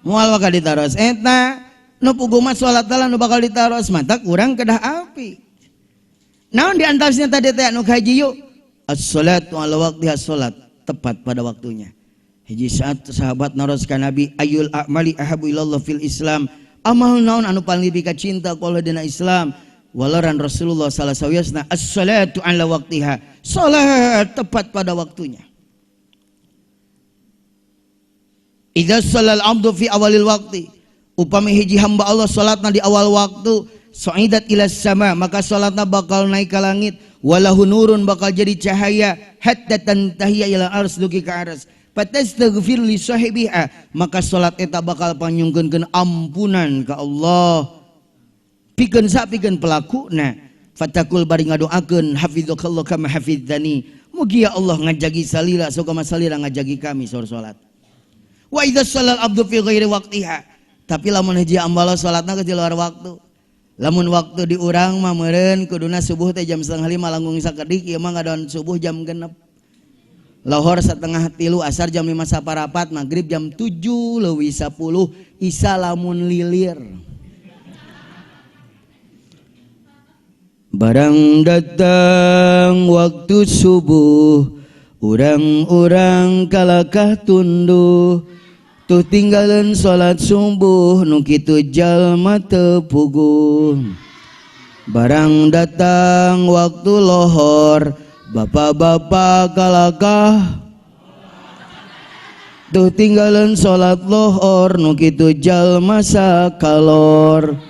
Moal bakal ditaros eta nu puguh mah salat lah nu bakal ditaros matak urang kedah api. Naon di antaranya tadi teh anu kaji yuk as-salatu ala waqtiha, salat tepat pada waktunya. Hiji saat sahabat naros ka Nabi ayul a'mali ahabu ilallah fil Islam, amal naon anu paling dipika cinta ku Allah dina Islam. Walaran Rasulullah salah sawiasna as-salatu ala waqtiha, salat tepat pada waktunya. Idza sallal abdu fi awalil waqti, upami hiji hamba Allah salatna di awal waktu, sa'idat ila sama, maka salatna bakal naik ke langit, walahu nurun bakal jadi cahaya hatta tantahiya ila ars dugi ka aras, fatastaghfir li sahibiha, maka salat eta bakal panyungkeunkeun ampunan ka Allah pikeun sapikeun pelakuna. Fatakul bari ngadoakeun hafizakallah kama hafizani, mugi ya Allah ngajagi salira sok kama salira ngajagi kami sor salat. Wa idza sallal abdu fi ghairi waqtiha, tapi lamun hiji hamba salatna ke luar waktu. Lamun waktu di urang mah meureun kuduna subuh teh jam 4:30 langkung sakedik, ieu mah ngadon subuh jam 6. Lohor 2:30, asar jam 5:15, maghrib jam 7:10, isya lamun lilir. Barang datang waktu subuh, urang-urang kalakah tunduh, tuh tinggalan salat subuh nu kitu jalma teu puguh. Barang datang waktu lohor, bapak-bapak kalakah tuh tinggalan salat lohor nu kitu jalma sakalor.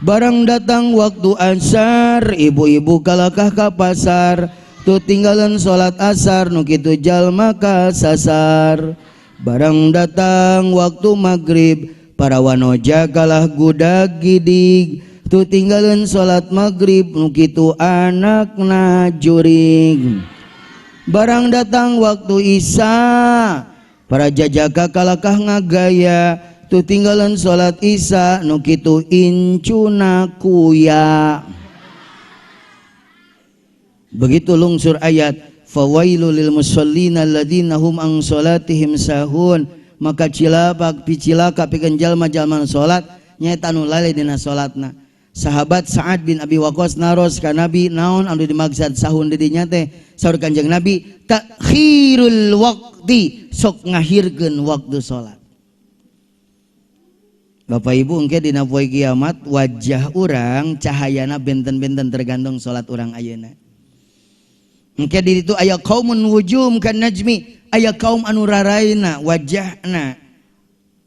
Barang datang waktu asar, ibu-ibu kalakah ka pasar, tuh tinggalan salat asar nu kitu jalma kasasar. Barang datang waktu maghrib, para wanoja kalah gudag gidig, tuh tinggalan salat maghrib nu kitu anakna jurig. Barang datang waktu isya, para jajaka kalakah ngagaya, tuh tinggalan salat isya nu kitu incuna kuya. Begitu lungsur ayat fawailul lil musallina alladzina hum an salatihim sahun, maka cilaka picilaka pikeun jalma-jalma salat nyaeta anu lalai dina salatna. Sahabat Sa'ad bin Abi Waqqas naros ka Nabi, naon anu dimaksud sahun di dinya teh? Saur Kanjeng Nabi, takhirul waqti, sok ngahirkeun waktu salat. Bapak Ibu engke dina poe kiamat wajah urang cahayana benten-benten tergantung salat urang ayeuna. Engke di ditu aya kaumun wujum kan najmi, aya kaum anu raraina wajahna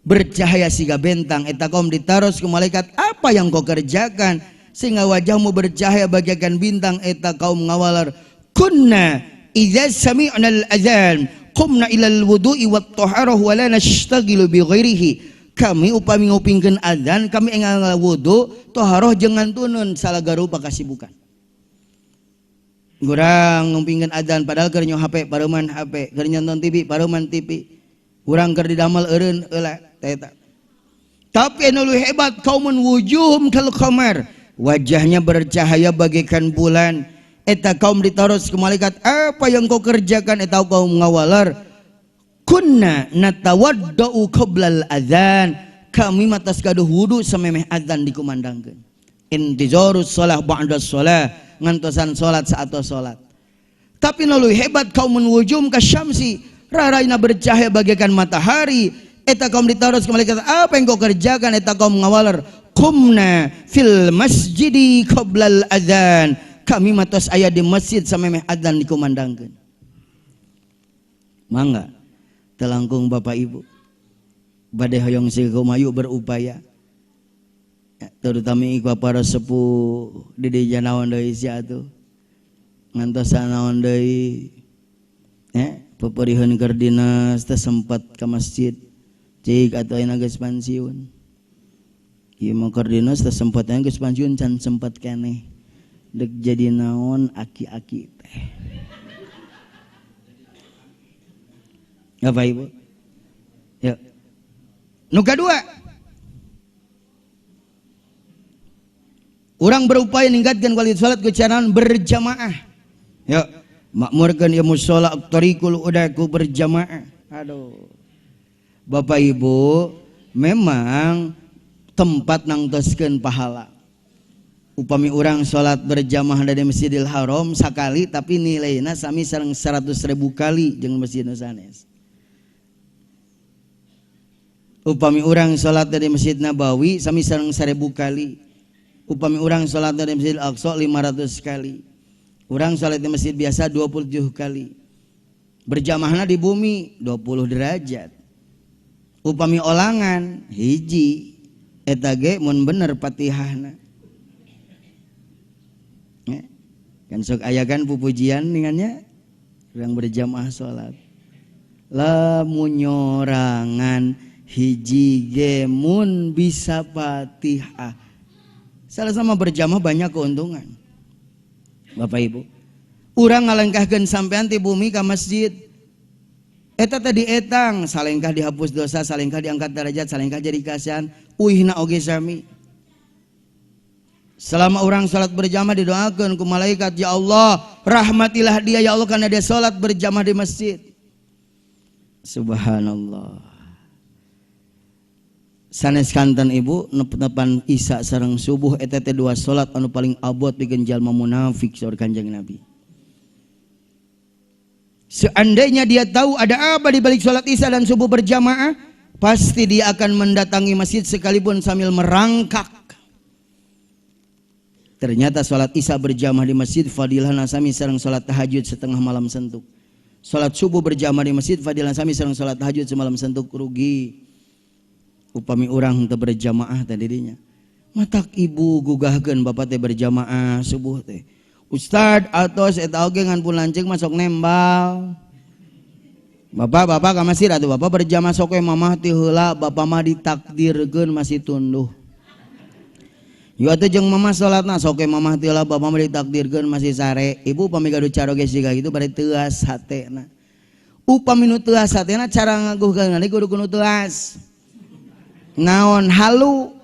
bercahaya siga bentang. Eta kaum ditaros ku malaikat, apa yang kau kerjakan sehingga wajahmu bercahaya bagaikan bintang? Eta kaum ngawalar, kunna idza sami'na al-adzan qumna ila al-wudu'i wat-taharah wa la nashtaghilu bi ghairihi. Kami upami ngupingkeun adzan, kami enggal wudu, taharah jeung ngantunun salagarupa kasibukan. Urang ngupingkeun adzan padahal keur nyo HP, pareuman HP, keur nonton TV, pareuman TV. Urang keur didamel eureun heula eta. Tapi anu leuwih hebat kaumun wujuhum kal qamar, wajahnya bercahaya bagaikan bulan. Eta kaum ditaros ke malaikat, apa yang kau kerjakan? Eta kaum ngawalar, kunna natawaddau qoblal adzan, kami matas gaduh wudu samemeh adzan dikumandangkeun. Intizarus shalah ba'da shalah, ngantosan salat saat salat. Tapi nu leuwih hebat kaumun wujum kasyamsi, raraina bercahaya bagaikan matahari. Eta kaum ditaros ke malaikat, apa yang kau kerjakan? Eta kaum ngawaler, qumna fil masjidi qoblal adzan. Kami matos aya di masjid samemeh adzan dikumandangkeun. Mangga telangkung Bapak Ibu. Bade hoyong sikumayu berupaya. Ya, terutama iku para sepuh di dieu naon deui sia atuh. Ngantosan naon deui. Ya, peperiheun keur dinas teh sempat ka masjid. Cik atau ayeuna geus pensiun. Ieu mah keur dinas teh sempat geus pensiun can sempat keneh. Dek jadi naon aki-aki teh. Bapak Ibu. Ya. Nu kadua. Urang berupaya ningkatkeun kualitas salat ku cara berjamaah. Ya, makmurkeun ieu musala tariqul udaku berjamaah. Aduh. Bapak Ibu, memang tempat nangtoskeun pahala. Upami urang salat berjamaah dari Masjidil Haram sakali tapi nilaina sami sareng 100.000 kali jeung masjid nu sanes. Upami urang salat dari Masjid Nabawi sami sareng 1.000 kali. Upami urang salat dari Masjid Al-Aqsa 500 kali. Urang salat di masjid biasa 27 kali. Berjamaahna di bumi 20 derajat. Upami olangan hiji eta ge mun bener Fatihahna. Ya. Kan sok aya kan pupujian dengannya urang berjamaah salat. Lamun nyorangan hiji ge mun bisa Fatihah. Salah sama berjamaah banyak keuntungan. Bapak Ibu, urang ngalengkahkeun sampean ti bumi ka masjid. Eta tadi etang, salengkah dihapus dosa, salengkah diangkat derajat, salengkah jadi kasihan, uihna oge sami. Selama orang salat berjamaah didoakeun ku malaikat, ya Allah, rahmatilah dia ya Allah karena dia salat berjamaah di masjid. Subhanallah. Sanes kanten ibu nepan isya sareng subuh eta teh dua salat anu paling abot pikeun jalma munafik saur Kanjeng Nabi. Seandainya dia tahu ada apa di balik sholat isya dan subuh berjamaah, pasti dia akan mendatangi masjid sekalipun sambil merangkak. Ternyata sholat isya berjamaah di masjid fadilah sami sareng sholat tahajud setengah malam sentuk. Sholat subuh berjamaah di masjid fadilah sami sareng sholat tahajud semalam sentuk rugi. Upami urang teu berjamaah teh dirinya. Matak ibu gugahkeun bapak teh berjamaah subuh teh. Ustad atos eta oge ngan pun lanceuk masuk nembal. Bapak-bapak ka masjid atuh bapak berjamaah sok we mamah ti heula bapak mah ditakdirkeun masih tunduh. Yu atuh jeung mamah salatna sok we mamah ti heula bapak mah ditakdirkeun masih sare. Ibu upami gaduh caroge siga kitu bari teuas hatena. Upami nu teuas hatena cara ngaguhkeun kudu kudu teuas. Naon halu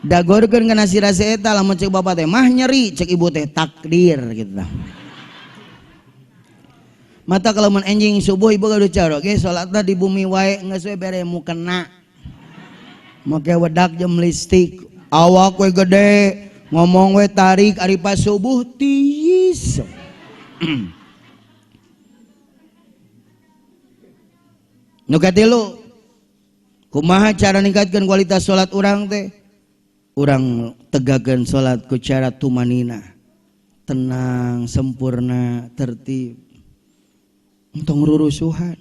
dagorkeun kana sirah si eta lamun cek bapak teh mah nyeri cek ibu teh takdir gitu. Mata kalau mun enjing subuh ibu gaduh caroge salatna di bumi wae geus we bere mukena. Make wedak jeung listrik, awak we gede, ngomong we tarik ari pas subuh tiis. Nu katilu, kumaha cara ningkatkeun kualitas salat urang teh? Urang tegakeun salat ku cara tumanina, tenang, sempurna, tertib. Entong rurusuhan.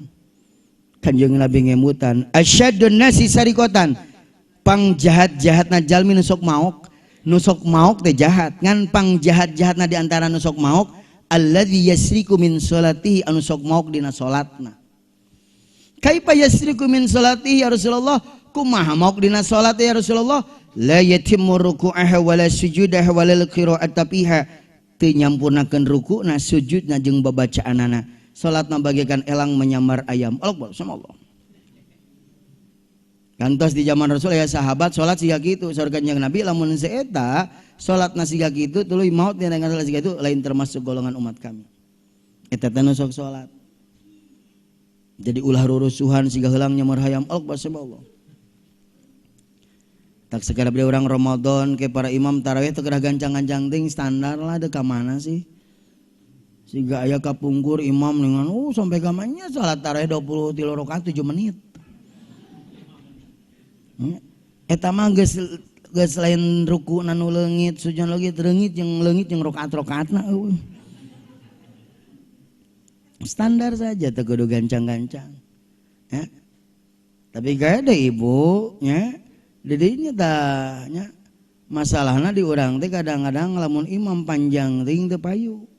Kanjeng Nabi ngemutan, asyadun nasi sarikotan. Pang jahat-jahatna jalmi nu sok maok, nu sok maok teh jahat. Ngan pang jahat-jahatna di antara nu sok maok, alladzi yasriku min salatihi anu sok maok dina salatna. Kaifa yasriku min salatihi ya Rasulullah? Kumaha maok dina salat ya Rasulullah? La yatimmu ruku'aha wala sujudaha wala qira'ata fiha. Teu nyampurnakeun rukuna, sujudna jeung babacaanana. Salatna bagaikan elang menyambar ayam. Allah Akbar, sama Allah. Kantos di zaman Rasul ya sahabat salat siga kitu. Saur Kanjeng Nabi lamun seeta salatna siga kitu tuluy maot dina salat siga kitu lain termasuk golongan umat kami. Eta teh nu sok salat. Jadi ulah rurusuhan siga heulang nyamar hayam. Allah Akbar, sama Allah. Tak sekadar beli orang Ramadan ke para imam tarawih teu kedah gancang-gancang ting standar lah dek ka mana sih. Siga aya kapungkur imam dengan sampai gamanya salat tarawih 23 rakaat 7 menit. Eta mah geus geus lain rukuna nu leungit, sujud leungit, leungit jeung leungit jeung rakaat-rakaatna eueuh. Standar saja teu kudu gancang-gancang. Ya. Tapi gak ada ibu nya didinya tah nya. Masalahna di urang teh kadang-kadang lamun imam panjang ting teu payu.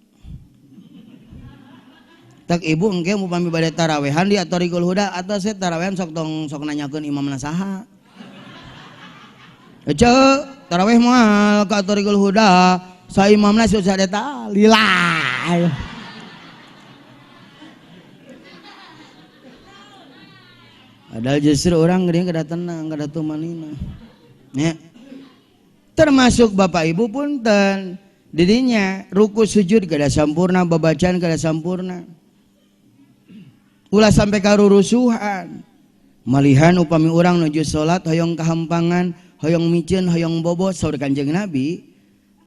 Tak ibu engke upami bade tarawehan di Athariqul Huda atau saya tarawehan sok tong sok nanyakeun imamna saha. Ece taraweh moal ka Athariqul Huda, sa imamna susah eta lila. Padahal justru orang geuning kada tenang, kada tumanina. Ya. Termasuk bapak ibu punten didinya ruku sujud kada sampurna, babacaan kada sampurna. Ulah sampai karurusuhan. Malihan upami urang nuju salat hoyong kahampangan, hoyong miceun, hoyong bobo saur Kanjeng Nabi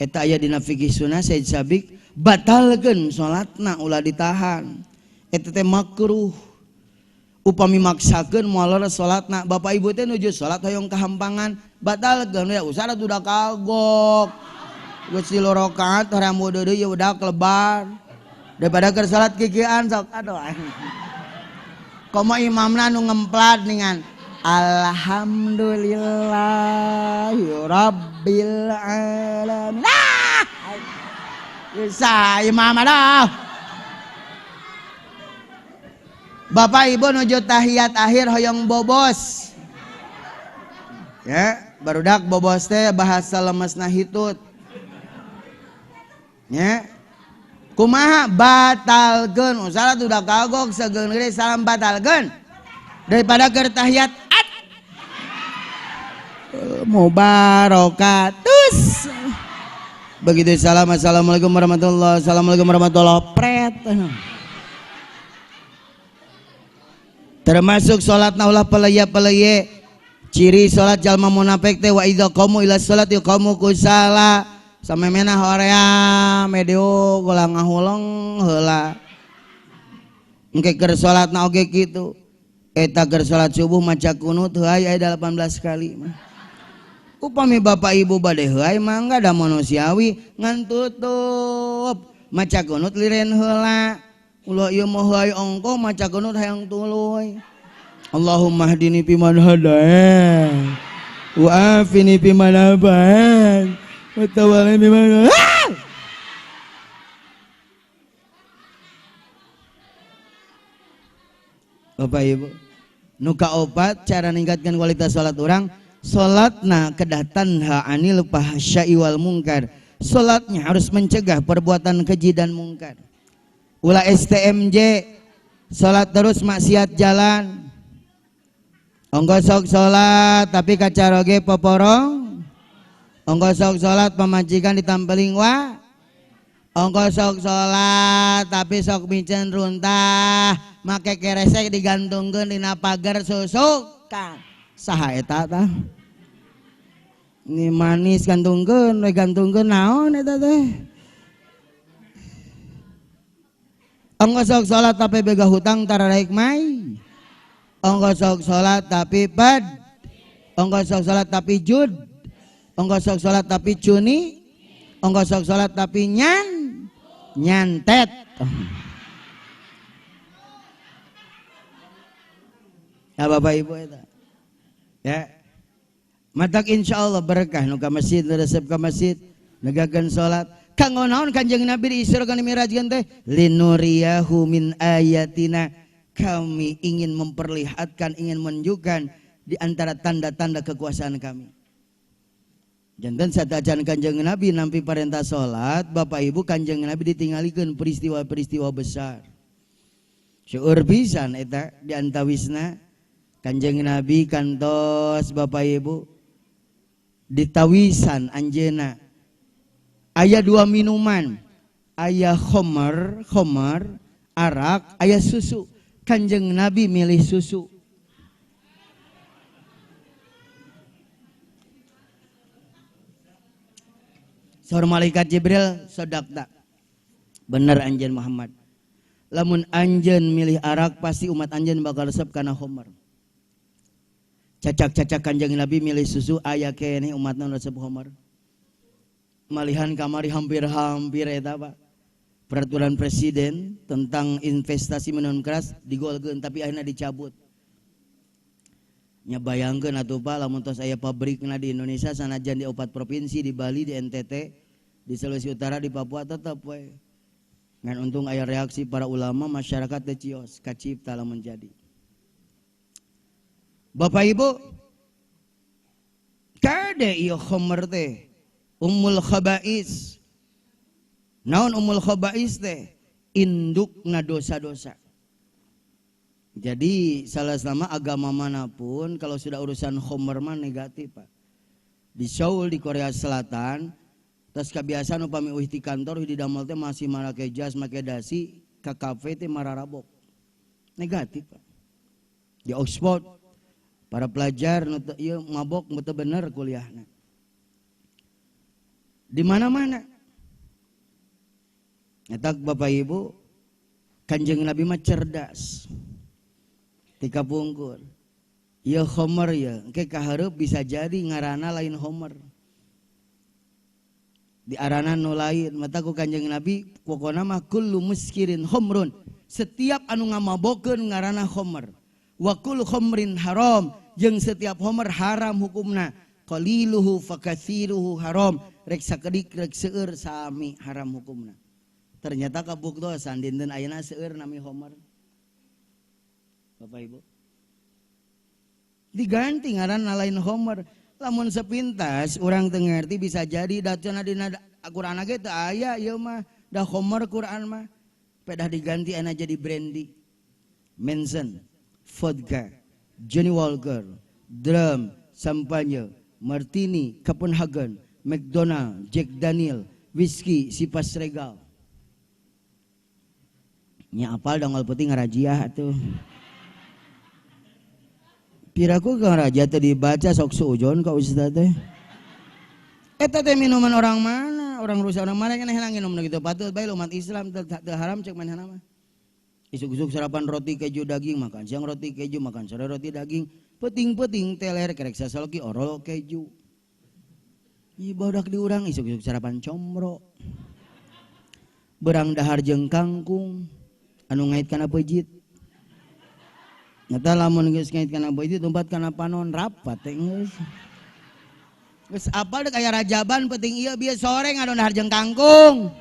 eta aya dina fikih sunnah Said Sabiq, batalkeun salatna ulah ditahan. Eta teh makruh. Upami maksakeun moal leres salatna, bapak ibu teh nuju salat hoyong kahampangan, batalkeun ya usah udah kagok. Geus 3 rakaat hoream deui ya udah kelebar. Daripada keur salat kikian sok aduh. Komo imamna nu ngemplat dengan alhamdulillahi rabbil alamin. Ah! Bisa imam aduh. Bapak ibu nuju tahiyat akhir hoyong bobos. Ya, barudak bobos teh bahasa lemesna hitut. Ya. Kumaha batalkeun, salat udah kagok sageung gede salam batalkeun. Daripada keur tahiyat at mubarakatus. Begitu salam assalamualaikum warahmatullahi assalamualaikum warahmatullahi pret. Termasuk salat ulah peleye-peleye. Ciri salat jalma munafik teh wa idza qamu ila salati qamu kusala. Samemena horea medio gola ngahuleng heula. Engke keur salatna oge kitu. Eta keur salat subuh maca kunut heuay aya 18 kali mah. Upami bapak ibu bade heuay mah enggak ada manusiawi ngan tutup. Maca kunut liren heula. Ulah ieu mah heuay ongko maca kunut hayang tuluy. Allahumma hdini fiman hadait wa afini fiman afait wa tawallani fiman. Bapak Ibu, nu kaopat cara ningkatkan kualitas salat urang, salatna kedah tanha anil fahsya'i wal mungkar. Salatnya harus mencegah perbuatan keji dan mungkar. Ulah STMJ salat terus maksiat jalan. Ongko sok salat tapi kacaroge poporong. Ongko sok salat pamajikan ditampeling wa. Ongko sok salat tapi sok miceun runtah, make keresek digantungkeun dina pagar susukan. Saha eta tah? Ini manis gantungkeun, we gantungkeun naon eta teh? Ongko sok salat tapi bega hutang tararaik mai. Ongko sok salat tapi pad. Ongko sok salat tapi jud. Ongko sok salat tapi cuni. Ongko sok salat tapi nyan nyantet. Ya Bapak Ibu eta. Ya. Matak insyaallah berkah nu ka masjid, resep ka masjid, negakeun salat. Kanggo naon Kanjeng Nabi diisra kana mirajkeun teh? Linuriyahu min ayatina. Kami ingin memperlihatkan, ingin menunjukkan di antara tanda-tanda kekuasaan kami. Janten satajan Kanjeng Nabi nampi perintah salat, Bapak Ibu Kanjeng Nabi ditinggalikeun peristiwa-peristiwa besar. Seueur pisan eta di antawisna Kanjeng Nabi kantos Bapak Ibu ditawisan anjeunna. Aya dua minuman, aya khomer, khomer, arak, aya susu. Kanjeng Nabi milih susu. Saur malaikat Jibril, sodakta. Bener anjeun Muhammad. Lamun anjeun milih arak pasti umat anjeun bakal resep kana khomer. Cacak-cacak Kanjeng Nabi milih susu aya keneh umatna nu resep khamar. Malihan kamari hampir-hampir eta Pak. Peraturan presiden tentang investasi minuman keras digolkeun tapi akhirnya dicabut. Nya bayangkeun atuh Pak lamun tos aya pabrikna di Indonesia sanajan di 4 provinsi, di Bali, di NTT, di Sulawesi Utara, di Papua tetep we. Ngan untung aya reaksi para ulama masyarakat teh cios kacipta lamun jadi. Bapak Ibu, kade ieu khamr teh ummul khaba'is. Naon ummul khaba'is teh? Indukna dosa-dosa. Jadi salah sama agama manapun kalau sudah urusan khamr mah negatif Pak. Di Seoul di Korea Selatan tas kebiasaan upami uih di kantor uih di damel teh masih marake jas make dasi ka kafe teh mararabok. Negatif Pak. Di Oxford para pelajar nu teu ieu mabok teu bener kuliahna. Di mana-mana. Eta Bapak Ibu, Kanjeng Nabi mah cerdas. Tika pungkur. Ieu khamr ya, engke kahareup bisa jadi ngaranna lain khamr. Di arana nu lain, mata ku Kanjeng Nabi pokona mah kullu muskirin khamrun. Setiap anu ngamabokeun ngaranna khamr. Wa kullu khamrin haram, jeung setiap khamr haram hukumna. Qaliluhu fakatsiruhu haram, rek sakedik rek seueur sami haram hukumna. Ternyata kabuktosan dinten ayeuna seueur nami khamr. Bapak Ibu. Diganti ngaranna lain khamr. Lamun sepintas urang teu ngarti bisa jadi da cenah dina Quran ge teu aya ieu mah, da khamr Quran mah. Pedah diganti ayeuna jadi brandy, Manson, vodka, Johnny Walker, Drum, Sampanye, Martini, Copenhagen, McDonald, Jack Daniel, whiskey, Sipas Regal. Nya apal dongol putih ngarajiah atuh. Piraku ke raja teh dibaca sok suujon ka ustaz teh. Eta teh minuman orang mana? Orang Rusia orang mana kan henang minum gitu patut bae umat Islam teu haram cek manehna mah. Isuk-isuk sarapan roti keju daging, makan siang roti keju, makan sore roti daging, peuting-peuting teler kerek sasaloki orol keju. Ieu barudak di urang isuk-isuk sarapan comro. Berang dahar jeung kangkung anu ngait kana peujeut. Nyata lamun geus ngait kana peujeut tumpat kana panon rapat teh geus. Geus apal deuk aya rajaban penting ieu bieu sore ngadon dahar jeung kangkung.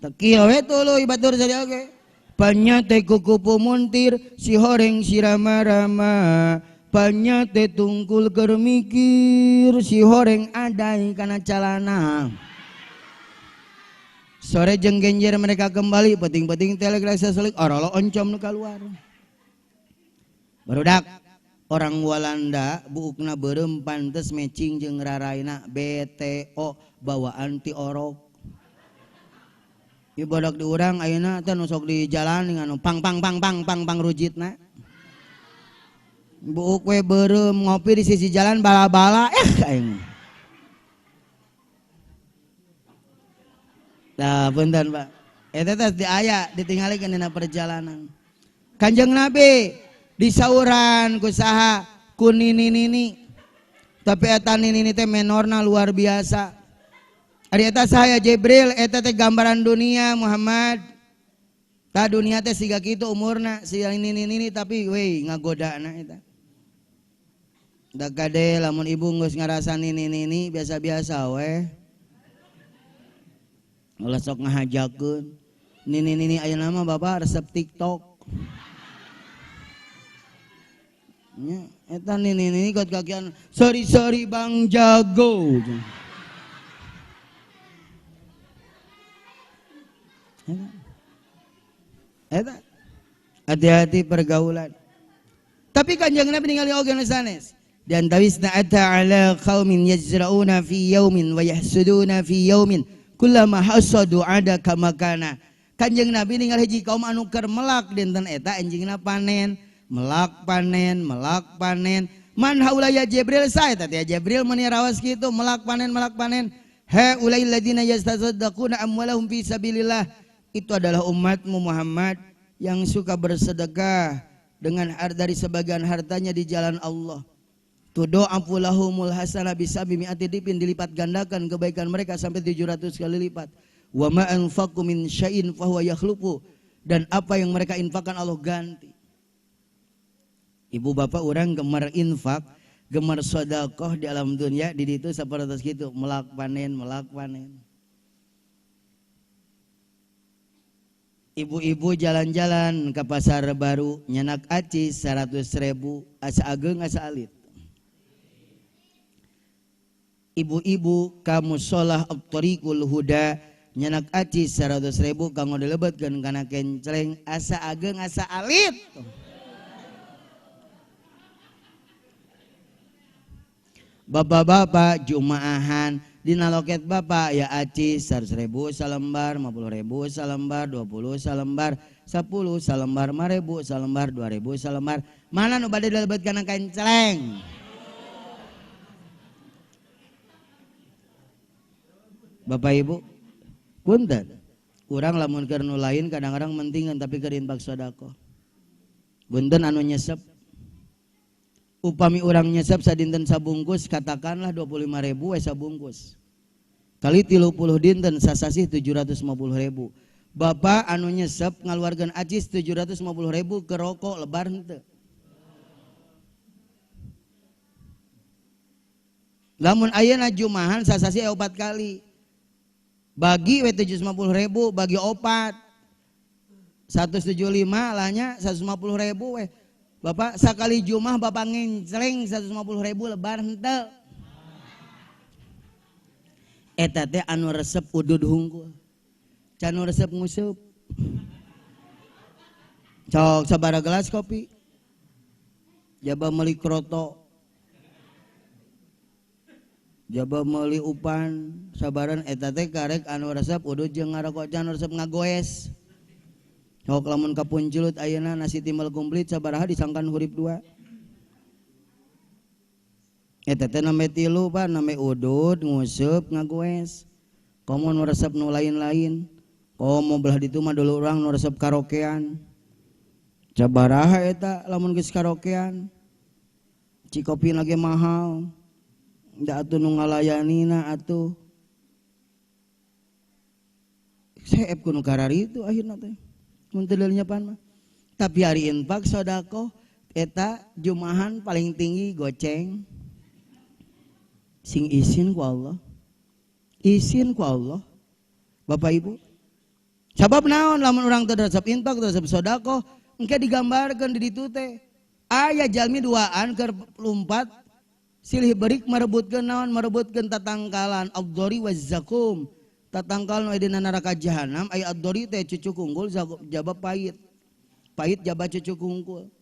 Teu we tuluy batur sari oge. Panyate kukupu muntir si horeng si rama-rama. Panyate tungkul keur mikir si horeng adai kana calana. Sore jeung genjer mereka kembali penting-penting telegrasa selik orolo oncom nu kaluar. Barudak orang Walanda buukna beureum pantes matching jeung raraina BTO bawaan ti orok. Ieu barudak di urang ayeuna teh nu sok di jalan anu pang pang pang pang pang pang rujitna. Buuk we beureum ngopi di sisi jalan bala-bala aing. Nah, punten Pak. Eta teh di aya ditinggalikeun dina perjalanan. Kanjeng Nabi disauran ku saha? Ku nini-nini. Tapi eta nini-nini teh menorna luar biasa. Ari eta saha ya Jibril, eta teh gambaran dunia Muhammad. Ta dunia teh siga kitu umurna, siga nini-nini tapi we ngagodana eta. Da kade lamun ibu geus ngarasa nini-nini biasa-biasa we. Ulah sok ngahajakeun. Nini-nini ayeuna mah bapak resep TikTok. Nya eta nini-nini kot kakian sorry-sorry Bang Jago. Eta hati-hati pergaulan. Tapi Kanjeng Nabi ningali oge nu sanes. Dan tawisna ata ala qaumin yazra'una fi yaumin wa yahsuduna fi yaumin kullama hasadu ada kama kana. Kanjeng Nabi ningali hiji kaum anu keur melak dinten eta enjingna panen, melak panen, melak panen. Man haula ya Jibril sae teh ya Jibril meuni rawas kitu melak panen, melak panen. Ha ulai ladina yastasaddaquna amwalahum fi sabilillah. Itu adalah umatmu Muhammad yang suka bersedekah dengan dari sebagian hartanya di jalan Allah. Tudo'afu lahumul hasanah bisabi mi'ati dipin, dilipat gandakan kebaikan mereka sampai 700 kali lipat. Wa ma anfaqu min syai'in fahuwa yakhlufu, dan apa yang mereka infakkan Allah ganti. Ibu bapak orang gemar infak, gemar sedekah di alam dunia, di ditu sapertos kitu, melak panen, melak panen. Ibu-ibu jalan-jalan ke pasar baru nyenak acis 100.000 asa ageng asa alit. Ibu-ibu ka musholah Thariqul Huda nyenak acis 100.000 kanggo dilebetkeun kana kencleng asa ageng asa alit. Bapak-bapak jumaahan dina loket bapak ya acis 100.000 salembar, 50.000 salembar, 20 salembar, 10 salembar, 5.000 salembar, 2.000 salembar. Mana nu bade dilebetkeun kana kencleng? Bapak Ibu, punten. Urang lamun keur nu lain kadang-kadang mentingan tapi keur infak sedekah. Punten anu nyesep. Upami urang nyesep sadinten sabungkus katakanlah 25.000 we sabungkus. Kali 30 dinten sasasih 750.000. Bapak anu nyesep ngaluarkeun acis 750.000 ke rokok lebar henteu. Lamun ayeuna jumahan sasasih 4 kali. Bagi we 750.000 bagi 4. 175 lahnya 150.000 we. Bapak sakali jumah bapak ngencleng 150.000 lebar henteu. Eta teh anu resep udud hungkul. Can nu resep nguseup. Cok sabaraha gelas kopi. Jaba meuli kroto. Jaba meuli upan sabaran eta teh karek anu resep udud jeung ngarokok can resep ngagoes. Sok lamun kapunculut ayeuna nasi timbel komplit sabaraha disangkan hurip 2. Eta teh name 3 Pak, name udud, nguseup, ngagoes. Komo nu resep nu lain-lain. Komo belah ditu mah dulu urang nu resep karaokean. Sabaraha eta lamun geus karaokean. Cikopi lagi mahal. Da atuh nu ngalayanina atuh. Seep ku nu karari itu akhirna teh. Mun teu nyepan mah. Tapi hari infak sedekah eta jumahan paling tinggi goceng. Sing izin ku Allah. Izin ku Allah. Bapak Ibu. Sabab naon lamun urang teu resep infak, teu resep sedekah, engke digambarkeun di ditu teh. Aya jalmi duaan keur lumpat silih berik merebutkeun naon, merebutkeun tatangkalan ad-dhari waz-zakum. Tatangkal nu dina neraka jahanam aya ad-dhari teh cucu kungkul jaba pahit. Pahit jaba cucu kungkul.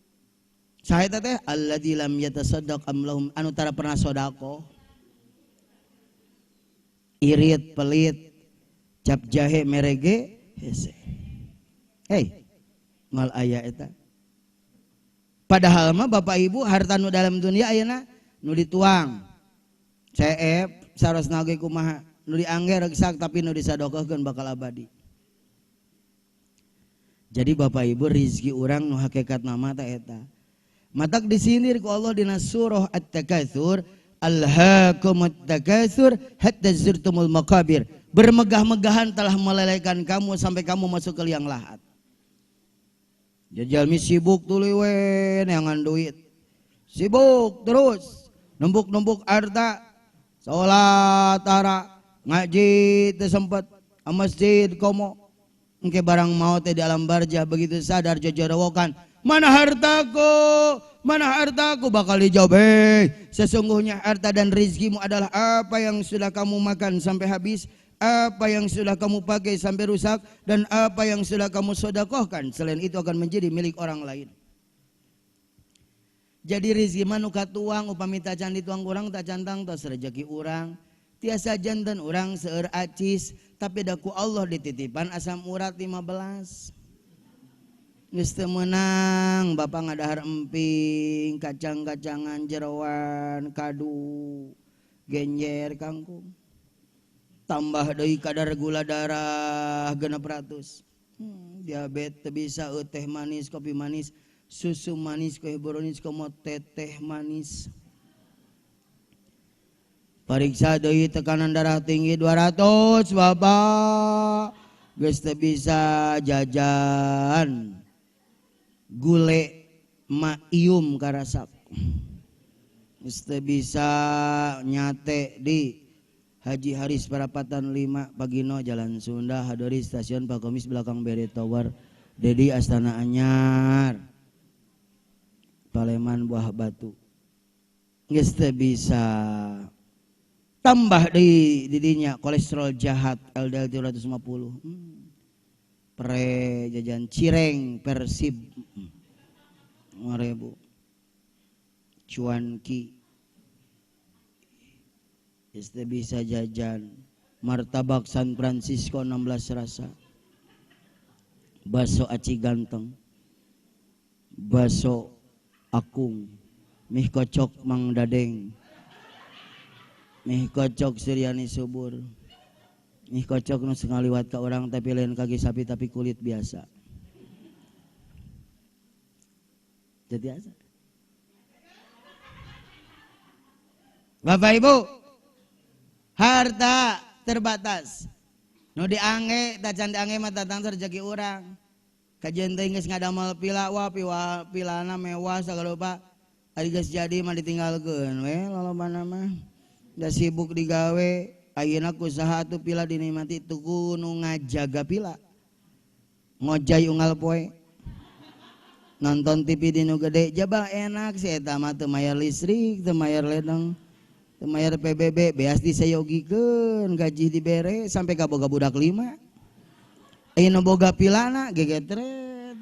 Saha eta teh alladzi lam yatasaddaq am lahum anu tara pernah sedekah. Irit pelit cap jahe merege hese. Hei, mal aya eta. Padahal mah Bapak Ibu harta nu dalam dunia ayeuna nu dituang. Ceep sarosna ge kumaha? Nu diangge regsak tapi nu disadokahkeun bakal abadi. Jadi Bapak Ibu rizki urang nu hakikat nama teh eta. Matak disindir ku Allah dina surah At-Takatsur, alhaakumut takatsur hatta zurtumul maqabir. Bermegah-megahan telah melelehkan kamu sampai kamu masuk ke liang lahat. Jalmi sibuk tuluy we neangan duit. Sibuk terus numpuk-numpuk harta, salat tara, ngaji teu sempet, masjid komo. Engke barang maut teh di alam barjah begitu sadar jojorowokan, mana hartaku? Mana hartaku? Bakal dijawab, hei, sesungguhnya harta dan rizkimu adalah apa yang sudah kamu makan sampai habis, apa yang sudah kamu pakai sampai rusak, dan apa yang sudah kamu sedekahkan. Selain itu akan menjadi milik orang lain. Jadi rizki mah nu katuang, upami tacan dituang urang tacan tangtos rejeki urang. Tiasa janten urang seueur acis, tapi da ku Allah dititipan asam urat 15. Geus teu meunang bapak ngadahar emping, kacang-kacangan, jeroan, kadu, genjer, kangkung. Tambah deui kadar gula darah 600. Diabetes teu bisa teh manis, kopi manis. Susu manis kue brownies komo teteh manis. Periksa deui tekanan darah tinggi 200 bapak. Geus teu bisa jajan. Gule maium karasak. Geus teu bisa nyate di Haji Haris Parapatan 5 Pagino Jalan Sunda Hadori Stasiun Pakomis belakang Bere Tower Dedi Astana Anyar Paleman Buah Batu. Geus teu bisa tambah di didinya kolesterol jahat LDL 350. Pre jajan cireng Persib 5.000. Cuanki. Geus teu bisa jajan martabak San Francisco 16 rasa. Baso aci ganteng. Baso akung, mie kocok Mang Dadeng, mie kocok Suryani Subur, mie kocok nu ngaliwat ka urang tapi lain kaki sapi tapi kulit biasa. Jadi asa. Bapak Ibu, harta terbatas. Nu diangge, tacan diangge mah tatang rezeki urang. Kajian teh geus ngadamel pila, wah pilana mewah sagala rupa. Ari geus jadi mah ditinggalkeun we lolobana mah. Da sibuk digawe, ayeuna ku saha atuh pila dinikmati tuku nu ngajaga pila. Ngojay unggal poe. Nonton TV di nu gede, jaba enak si eta mah teu mayar listrik, teu mayar ledeng, teu mayar PBB, beas disayogikeun, gaji dibere sampai ka boga budak 5. Ayeuna boga pilana gegetret.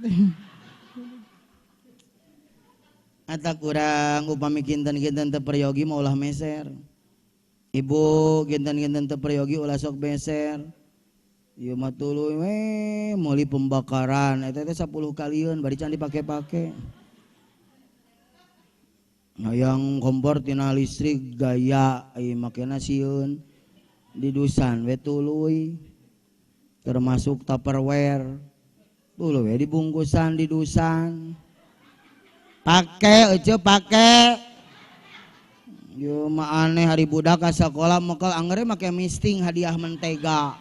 Ata kurang upami kinten-kinten teu peryogi mah ulah meser. Ibu kinten-kinten teu peryogi ulah sok meser. Ieu mah tuluy we meuli pembakaran eta teh 10 kalieun bari can dipake-pake. Hayang kompor tina listrik gaya ieu makena sieun didusan we tuluy. Termasuk Tupperware dulu ya dibungkusan didusan pake ece pake yo mah aneh hari budak ka sekolah mekel anggere make misting hadiah mentega.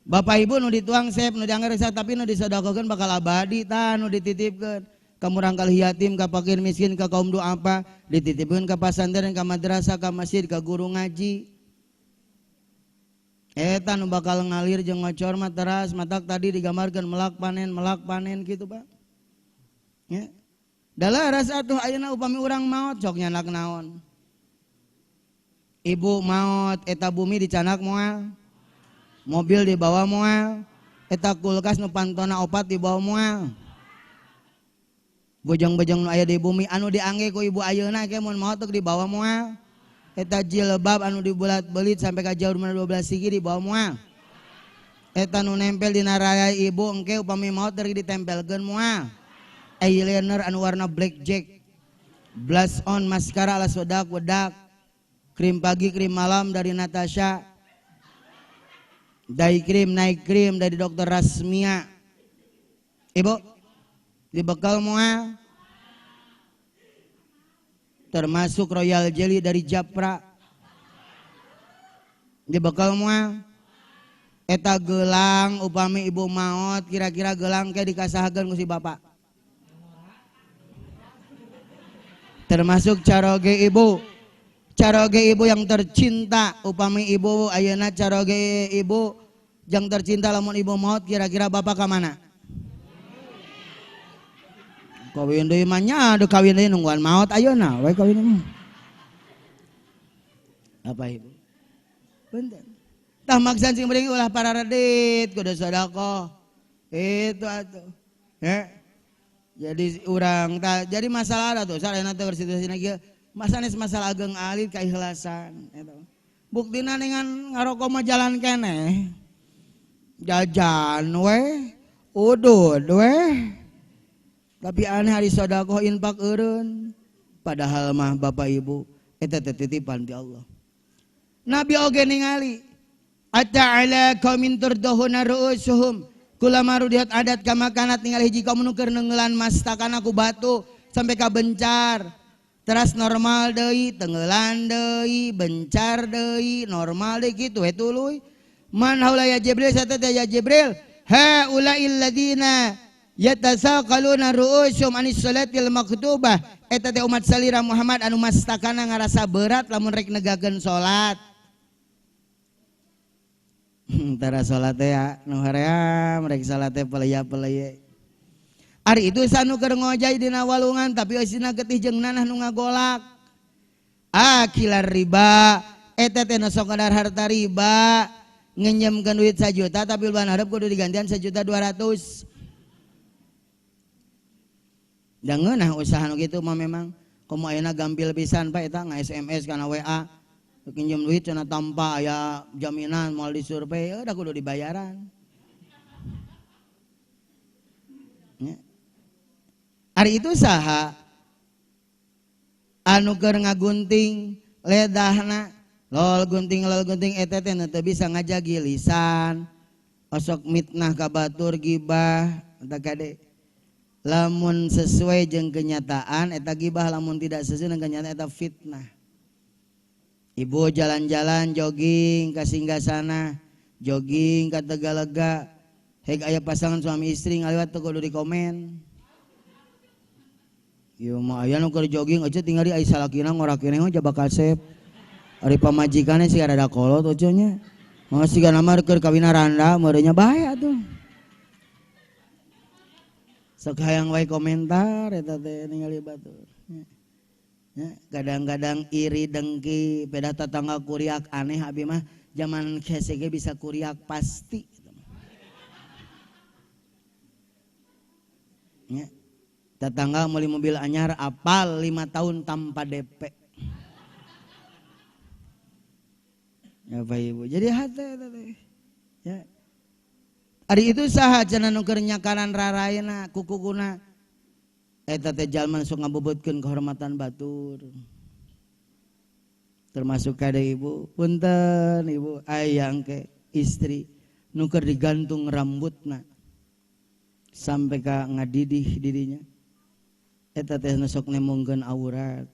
Bapak Ibu nu dituang sep nu diangger tapi nu disedekahkeun bakal abadi tah nu dititipkeun ka murangkal yatim ka fakir miskin ka kaum duafa dititipkeun ka pasantren ka madrasah ka masjid ka guru ngaji. Eta nu bakal ngalir jeung ngocor mah teras matak tadi digambarkeun melak panen kitu Pak. Ya. Dalaras atuh ayeuna upami urang maot sok nyanak naon. Ibu maot eta bumi dicanak moal. Mobil dibawa moal. Eta kulkas nu pantona 4 dibawa moal. Bojong-bojong nu aya di bumi anu diangge ku ibu ayeuna ke mun maot teu dibawa moal. Eta jilbab anu dibulat-belit sampai ka jauh 12 sigi dibawa moal. Eta nu nempel dina raya ibu engke upami maot dari ditempelkeun moal. Eyeliner anu warna black jack, blush on, maskara alas wedak-wedak, krim pagi krim malam dari Natasha, dye cream night cream dari Dokter Rasmia. Ibu dibekal moal. Termasuk Royal Jelly dari Japra dibekal moal. Eta gelang upami ibu maot kira-kira gelang ke dikasahakeun ku si bapak. Termasuk caroge ibu, caroge ibu yang tercinta upami ibu ayeuna caroge ibu yang tercinta lamun ibu maot kira-kira bapak ka mana? Kawin deui mah nya aduh kawin deui nungguan maot ayeuna we kawin mah. Apa ibu? Punten. Tah maksan sing meuring ulah pararedit kudu sedekah. Itu atuh. Ya. Jadi urang tah jadi masalah ada tuh sarena teh situasi kieu. Masanes masalah ageng alit keikhlasan eta. Buktina dengan ngarokok mah jalan keneh. Jajan we, udud we. Tapi aneh hari sedekah infak eureun. Padahal mah Bapak Ibu eta teh titipan ti Allah. Nabi oge ningali ata'ala qaumin turdahuna ru'usuhum Kulama rudihat adat kamakanat ningali hiji kaum nu keur neungeulan mastakana ku batu sampai ka bencar. Teras normal deui, tenggelan deui, bencar deui, normal deui kitu we tuluy. Man haula ya Jibril sata ya Jibril, haulail ladina yatasaqaluna ru'usum anis salatil maktubah. Eta teh umat salira Muhammad anu mastakana ngarasa berat lamun rek negakeun salat. Tara salat teh ya, nu hoream rek salat teh pelaya-pelaya. Ari itu sanu keur ngojay dina walungan tapi eusina getih jeung nanah nu ngagolak. Akilar riba, eta teh nu sok ngadar harta riba, ngenjemkeun duit 1 juta tapi bulan hareup kudu digantian 1.200.000. Da ngeunah usaha nu kitu mah memang komo ayeuna gampil pisan Pak eta nga-SMS kana WA. Pinjam duit cenah tanpa aya jaminan moal disurvei, da kudu dibayaran. Ya. Ari itu saha anu keur ngagunting ledahna, lol gunting eta teh teu bisa ngajagi lisan, osok mitnah ka batur gibah eta kade. Lamun sesuai jeung kenyataan eta gibah, lamun tidak sesuai dengan kenyataan eta fitnah. Ibu jalan-jalan jogging ka Singgasana, jogging ka Tegalega, heg aya pasangan suami istri ngaliwat teu kudu dikomen. Ieu mah aya nu keur jogging aja tingali ai salakina ngorakina mah jaba kasep. Ari pamajikanna siga rada kolot ojo nya. Mah siga nama keur kawina randa meureunnya bae atuh. Sok hayang wae komentar eta teh ningali batur. Ya, kadang-kadang iri dengki beda tetangga kuriak aneh abi mah zaman hese ge bisa kuriak pasti. Ya. Tetangga meuli mobil anyar apal 5 tahun tanpa DP. Ya Pak Ibu. Jadi hate teh. Ya. Ari itu saha cenah nu keur nyakaran raraina kukukuna. Eta teh jalma sok ngabobotkeun kehormatan batur. Termasuk kade ibu, punten ibu ayang ke istri nu keur digantung rambutna sampai ka ngadidih dirinya. Eta teh nu sok nemongkeun aurat.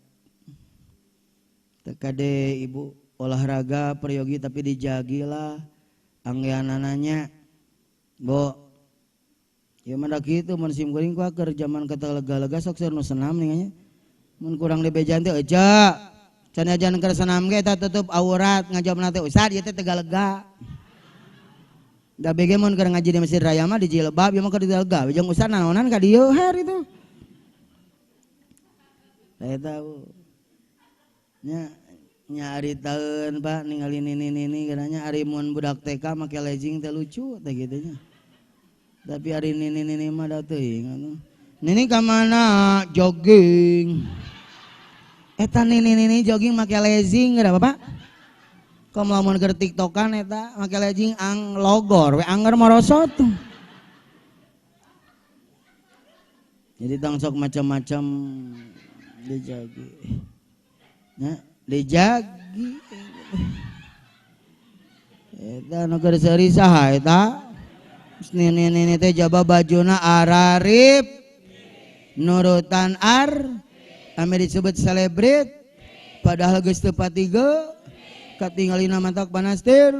Teh kade ibu olahraga peryogi tapi dijagilah anggeanananya. Bo ya mah kitu mun sim kuring ku keur jaman kata lega-lega sok seur nu senam ninganya. Mun kurang dibejan teh eja. Can ajan keur senam ge eta tutup aurat ngajawabna teh ustad ieu teh tegalega. Da bege mun keur ngaji di Masjid Raya mah di jilbab ieu mah keur dilega. Jeung ustad naonan ka dieu her itu. Saya tahu. Nya nya ari taeun Pak ningali nini-nini katanya ari mun budak TK make legging teh lucu teh kitu nya. Tapi hari nini-nini mah da teuing atuh. Nini ka mana? Jogging. Eta nini-nini jogging make legging geura Bapak. Komo lamun keur tiktokan eta make legging ang logor we anger morosot. Jadi tong sok macam-macam dijagi. Nya, dijagi. Eta nu keur seuri saha eta? Nini-nini teh jaba bajuna ararip nurutan ar ame disebut selebrit padahal geus teu patiga katingalina mantak panastir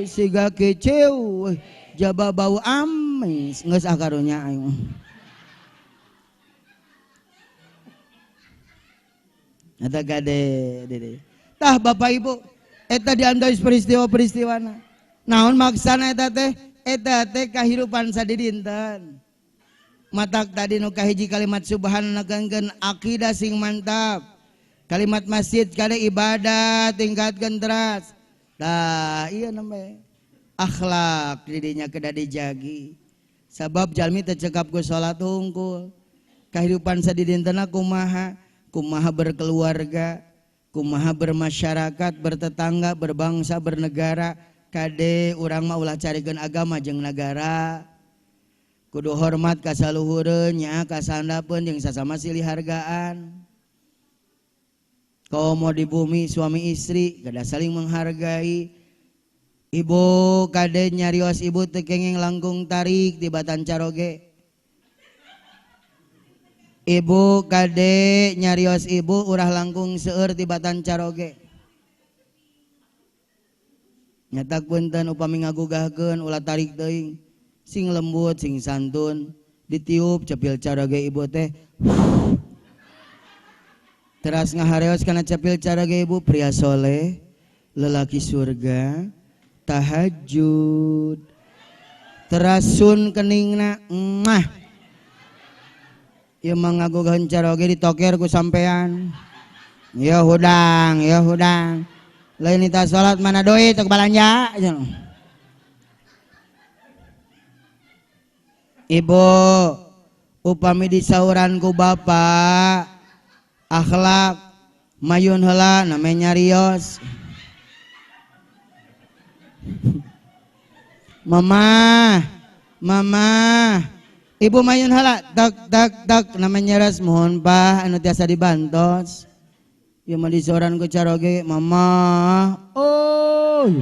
siga keceu jaba bau amis geus ah karunya aing. Eta gade dede. Tah Bapak Ibu eta diantos peristiwa-peristiwana. Naon maksana eta teh? Eta teh kahirupan sadidinten. Matak tadi nu kahiji kalimat subhanallah negenkeun akidah sing mantap. Kalimat masjid kade ibadah tingkatkeun teras. Tah ieu namanya akhlak didinya kedah dijagi. Sabab jalmi teu cekap ku salat hungkul. Kahirupan sadidintena kumaha? Kumaha berkeluarga, kumaha bermasyarakat, bertetangga, berbangsa, bernegara. Kade urang mah ulah carikeun agama jeung nagara. Kudu hormat ka saluhureun nya ka sandapeun jeung sasama silih hargaan. Komo di bumi suami istri kada saling menghargai. Ibu kade nyarios ibu teu kenging langkung tarik tibatan caroge. Ibu kade nyarios ibu urah langkung seueur tibatan caroge. Nyatak punten upami ngagugahkeun ulah tarik teuing. Sing lembut, sing santun, ditiup cepil caroge ibu teh. Teras ngahareos kana cepil caroge ibu pria soleh, lelaki surga, tahajud. Terasun keningna, mah. Ieu mah ngagugahan caroge ditoker ku sampean. Ya hudang, ya hudang. Lain nita salat mana duit tok balanja. Ibu, upami disauran ku bapak akhlak mayun heula namanya nyarios. Mama, mama, ibu mayun heula tak tak tak namanya nyaras mohon bah anu tiasa dibantos. Ieu mah disauran ku caroge mama. Oh.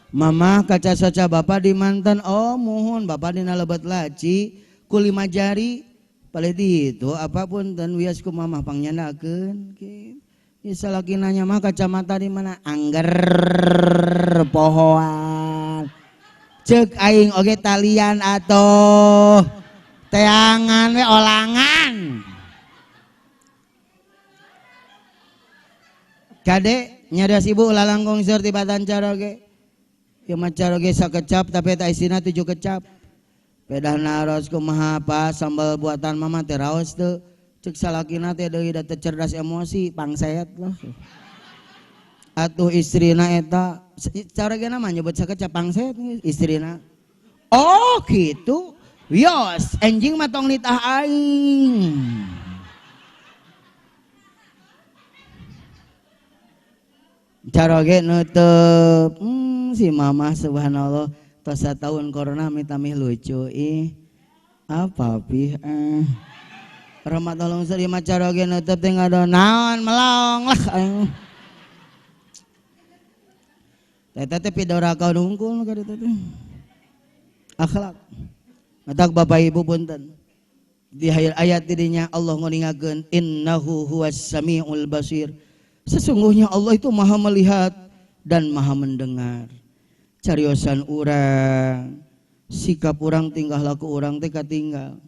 Mama kaca soca bapak di mantan oh mohon bapak dina lebet laci ku lima jari palih itu apapun dan wias ku mamah pangnyanakeun kitu. Ieu salaki nanya mah kacamata di mana angger pohoan. Ceuk aing oge talian atuh teangan we olangan. Kade nyarios ibu ulah langkung seur tibatan caroge. Ieu mah caroge sakecap tapi eta isina 7 kecap. Pedah naros kumaha apa sambal buatan mama teh raos teu. Ceuk salakina teh deui da teu cerdas emosi pangseet lah. Atuh istrina eta carogena mah nyebut sakecap pangseet istrina. Oh gitu. Wios enjing mah tong nitah aing. Caroge nutup. Si mama subhanallah tos satahun corona mitamih lucu ih apa pih rahmat tolong seri mah caroge nutup teh ngado naon melong lah aing teh teh pidoraka hungkul ka ditu teh akhlak matak bapak ibu punten di akhir ayat didinya Allah nguningakeun innahu huwas samiul basir sesungguhnya Allah itu maha melihat dan maha mendengar. Cariosan urang, sikap urang, tingkah laku urang teh katinggal.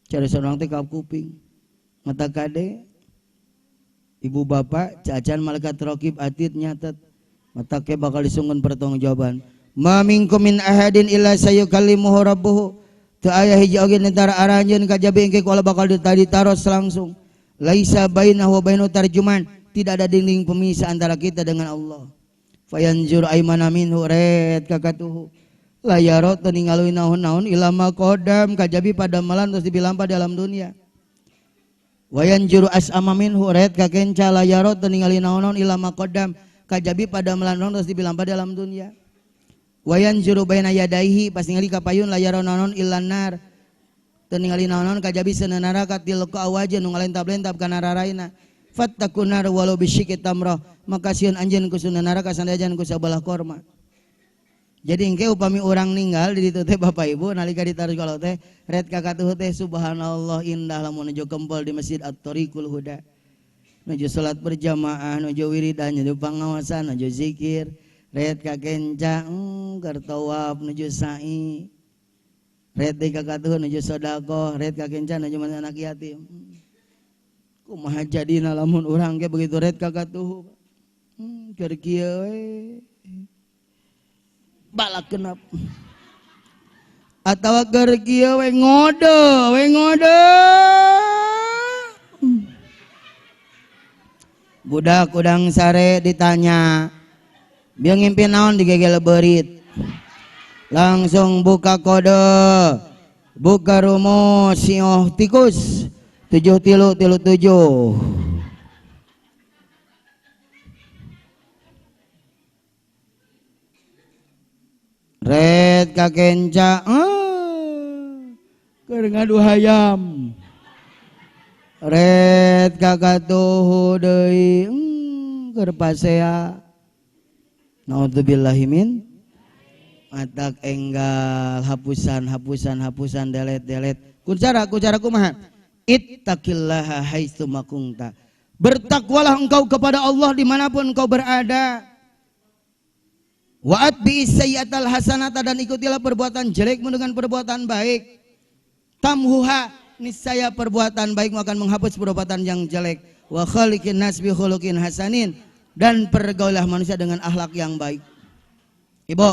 Cariosan urang teh ka kuping. Mata kade ibu bapak cacan malaikat raqib atid nyatet. Mata ke bakal disungkeun pertanggungjawaban. Ma minkum min ahadin illa sayukallimuhu rabbuhu. Teu aya hiji oge nentara aranjeun kajabi engke ku Allah bakal ditaros langsung. Laisa bainahu wa bainahu tarjuman. Tidak ada dinding pemisah antara kita dengan Allah. Fayanzur aymana minhu red kakatuhu. La yaro teu ningalui naon-naon ilama qadam kajabi pada malan terus dibilampa dalam dunia. Wayanjuru as'ama minhu red kakenca la yaro teu ningali naon-naon ilama qadam kajabi pada malan terus dibilampa dalam dunia. Wayanjuru baina yadaihi pas ningali kapayun la yaro naon-naon illan nar. Teu ningali naon-naon kajabi seuneu neraka tilqa awaje nu ngalentab-lentab kana raraina. Fattakunar walau bisyikit tamroh maka sieun anjeun ku sunah neraka sanajan ku sabelah korma. Jadi engke upami urang ninggal di ditu teh bapak ibu nalika ditaruh kalau teh red kakatuh teh subhanallah indah lamun nuju kempel di Masjid At-Tariqul Huda. Nuju salat berjamaah, nuju wiridan, nuju pangawasan, nuju zikir, red kakenca keur tawaf, nuju sa'i. Red deui kakatuh nuju sedekah, red kakenca nuju anak yatim. Kumaha jadina lamun urang ge begitu red kakatuh. Keur kieu we. Balak genap. Atawa keur kieu we ngode, we ngode. Budak udang sare ditanya, "Bieu ngimpi naon digegel beurit?" Langsung buka kode. Buka rumus sioh tikus. 7 3 3 7. Red kakenca keur ngadu hayam. Red kakatuhu deui keur pasea. Naudzubillahi min matak enggal hapusan hapusan hapusan delete delete. Kuncara kuncara kumaha? Ittaqillaha haitsu ma kunta. Bertakwalah engkau kepada Allah dimanapun engkau berada. Wa atbi'is sayyi'atal hasanata, dan ikutilah perbuatan jelekmu dengan perbuatan baik. Tamhuha, niscaya perbuatan baikmu akan menghapus perbuatan yang jelek. Wa khaliqin nas bi khuluqin hasanin, dan pergaulah manusia dengan akhlak yang baik. Ibu,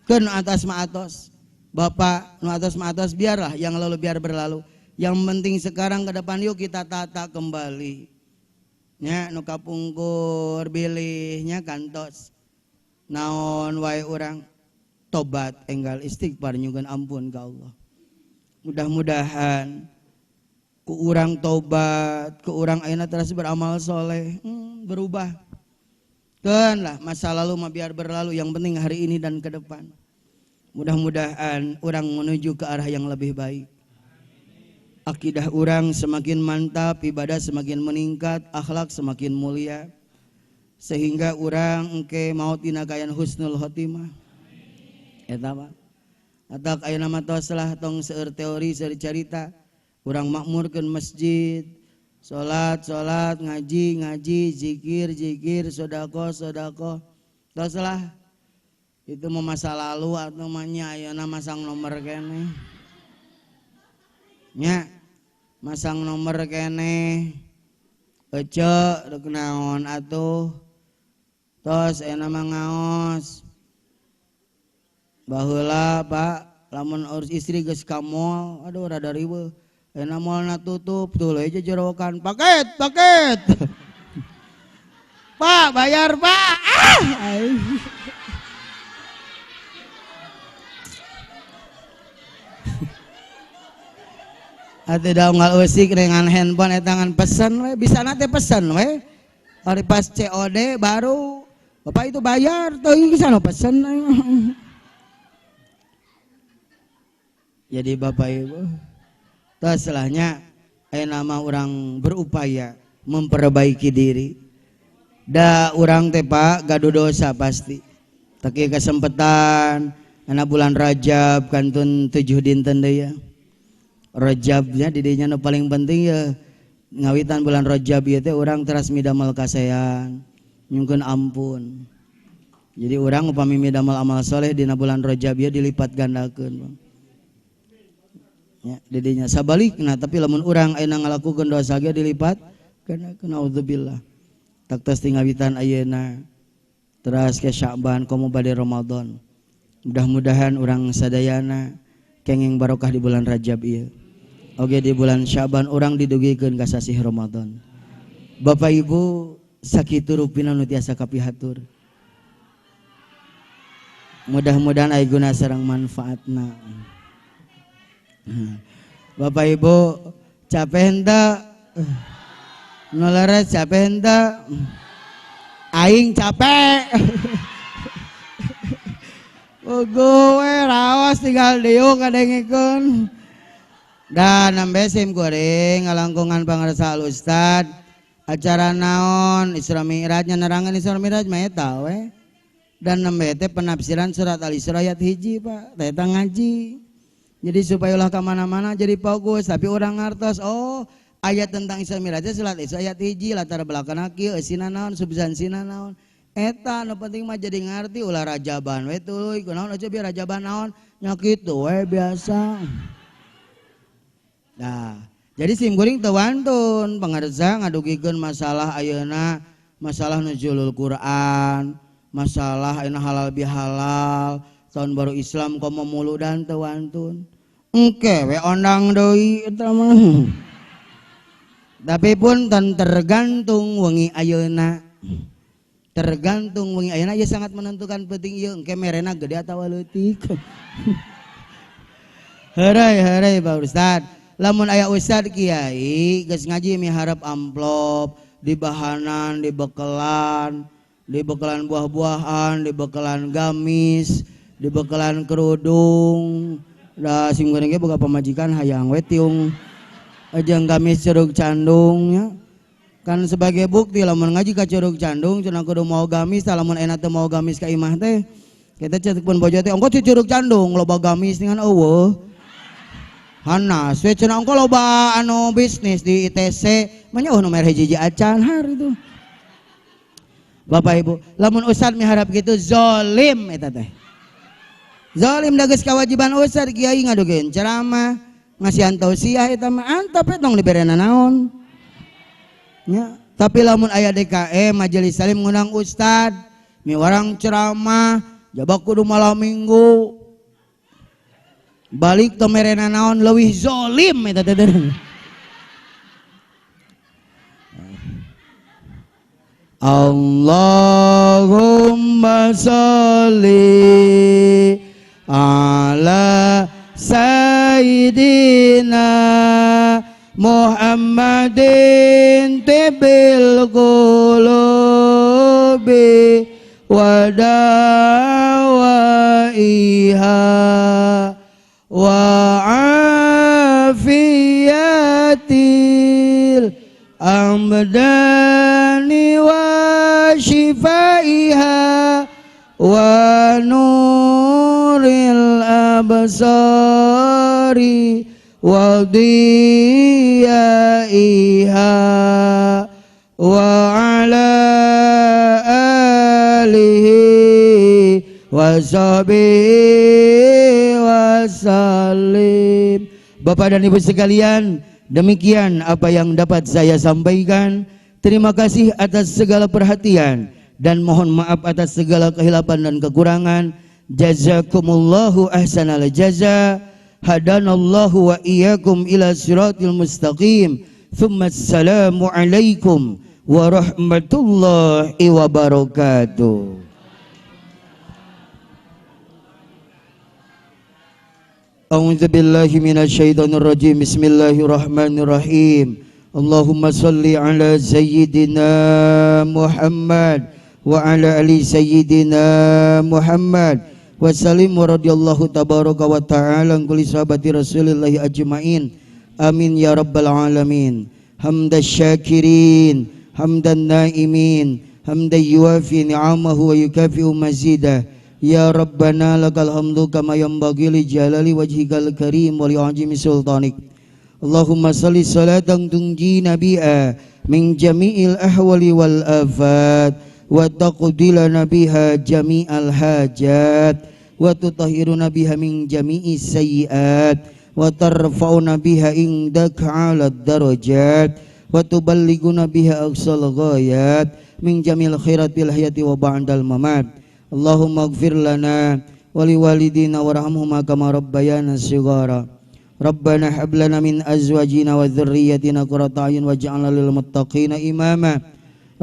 ke nu atas ma atos, bapak nu atas ma atos, biarlah yang lalu biar berlalu. Yang penting sekarang ke depan yuk kita tata kembali. Nya nu kapungkur bilihnya kantos. Naon wae urang tobat enggal istighfar nyugun ampun ka Allah. Mudah-mudahan ku urang tobat, ku urang ayeuna teras beramal soleh, berubah. Keun lah masa lalu mah biar berlalu, yang penting hari ini dan ke depan. Mudah-mudahan urang menuju ke arah yang lebih baik. Akidah urang semakin mantap, ibadah semakin meningkat, akhlak semakin mulia. Sehingga urang engke maut dina kaayaan husnul khotimah. Eta mah. Atak ayeuna mah tos lah tong seueur teori seueur carita. Urang makmurkeun masjid, salat salat, ngaji ngaji, zikir zikir, sedekah sedekah. Tos lah. Itu mah masa lalu atuh mah nya ayeuna masang nomor keneh. Nya masang nomor keneh. Ece rek naon atuh. Tos ayeuna mah ngaos. Baheula Pak, lamun urus istri geus ka mall, aduh rada riweuh. Ayeuna mallna tutup, tuluy jejerokan, paket, paket. Pak, bayar Pak. Ah! Atuh da unggal usik dengan handphone eta ngan pesen we, bisana teh pesen we. Ari pas COD baru bapak itu bayar, teuing sana pesen. Jadi bapak ibu, terus setelahnya ayeuna mah urang berupaya memperbaiki diri. Da urang teh Pak gaduh dosa pasti. Teki kesempatan anak bulan Rajab kantun 7 dinten deui ya. Rajabnya didinya nu paling penting ya ngawitan bulan Rajab ieu teh urang teras midamel kasean nyungkeun ampun. Jadi urang upami midamel amal soleh dina bulan Rajab ieu dilipat gandakeun. Ya, didinya sabalikna, tapi lamun urang ayeuna ngalakukeun dosa ge dilipat gandakeun, naudzubillah. Tak tos tingawitan ayeuna teras ke Sya'ban komo bade Ramadan. Mudah-mudahan urang sadayana kenging barokah di bulan Rajab ieu. Oge di bulan Sya'ban urang didugikeun ka sasih Ramadan. Bapak Ibu sakitu rupina nu tiasa kapihatur. Mudah-mudahan aya guna sareng manfaatna. Bapak Ibu capek henteu? Nu leres capek henteu? Aing capek. Puguh we raos tinggal diuk kadengikeun. Dan nembe sim kuring ngalangkungan pangarsa al ustad acara naon Isra Mi'raj nya nerangan Isra Mi'raj mah eta we. Dan nembe teh penafsiran surat Al-Isra ayat 1 Pak, teh eta ngaji. Jadi supaya ulah ka mana-mana jadi fokus, tapi urang ngartos oh ayat tentang Isra Mi'raj surat Isra ayat 1 latar belakangna kieu eusina naon substansina naon. Eta nu penting mah jadi ngarti ulah rajaban we tuluy kunaon aja biar rajaban naon nya kitu we biasa. Nah, jadi sim kuring teu wantun pangarsa ngadugikeun masalah ayeuna, masalah nuzulul Quran, masalah ayeuna halal bihalal, tahun baru Islam komo muludan teu wantun. Engke we ondang deui eta mah. Tapi pun tergantung wengi ayeuna. Tergantung wengi ayeuna ieu sangat menentukan penting ieu engke merena gede atawa leutik. Heureuy heureuy Pak Ustad. Lamun aya ustad kiai geus ngaji miharep amplop, dibahanan, dibekelan, dibekelan buah-buahan, dibekelan gamis, dibekelan kerudung. Da sim goreng ge boga pamajikan hayang we tiung jeung gamis curug candung nya. Kan sebagai bukti lamun ngaji ka Curug Candung cenah kudu mau gamis tah lamun enak teu mau gamis ka imah teh. Kita ceuk pun bojo teh ongko di Curug Candung loba gamis dengan eueuh. Hanas we cenah ongko loba anu bisnis di ITC manya eueuh nu mere hiji-hiji acan har itu. Bapak Ibu, lamun ustad miharap gitu zolim eta teh. Zolim da geus kewajiban ustad kiai ngadugeun ceramah, ngasihan tausiah eta mah antep we tong diberena naon. Ya, tapi lamun aya DKM majelis salim ngundang ustad, miwarang ceramah, jabak kudu malam minggu. Balik teu merena naon leuwih zolim eta teh. Allahumma sholli ala sayyidina Muhammadin tibil qulubi wa dawaiha wa afiyatil amdani wa shifaiha wa nuril absari wa diyaiha wa ala alihi wa sahbihi wa sallim. Bapak dan Ibu sekalian, demikian apa yang dapat saya sampaikan. Terima kasih atas segala perhatian dan mohon maaf atas segala kehilapan dan kekurangan. Jazakumullahu ahsanal jaza. Hadanallahu wa iyyakum ila siratil mustaqim. Thumma assalamu alaikum warahmatullahi wabarakatuh. A'udzu billahi minasyaitonir rajim. Bismillahirrahmanirrahim. Allahumma shalli ala sayyidina Muhammad wa ala ali sayyidina Muhammad wa sallim wa radhiyallahu tabaraka wa ta'ala an kulli sahabati rasulillahi ajmain. Amin ya rabbal alamin. Hamdan syakirin, hamdan naimin, hamdan yuwafi ni'amahu wa yukafi'u mazidah. Ya Rabbana lakal hamdu kama yanbaghi li jalali wajhikal karim wa li azimi sultanik. Allahumma salli salatan tunjina biha min jami'il ahwali wal afat wa taqdilana biha jami'al hajat wa tutahhiruna biha min jami'is sayyiat wa tarfa'una biha indaka 'alad darajat wa tuballighuna biha aqsal ghayat min jami'il khairat fil hayati wa ba'dal mamat. Allahumma ighfir lana wa liwalidina warhamhuma kama rabbayana shighara. Rabbana hab lana min azwajina wa dzurriyyatina qurrata a'yun waj'alna lil muttaqina imama.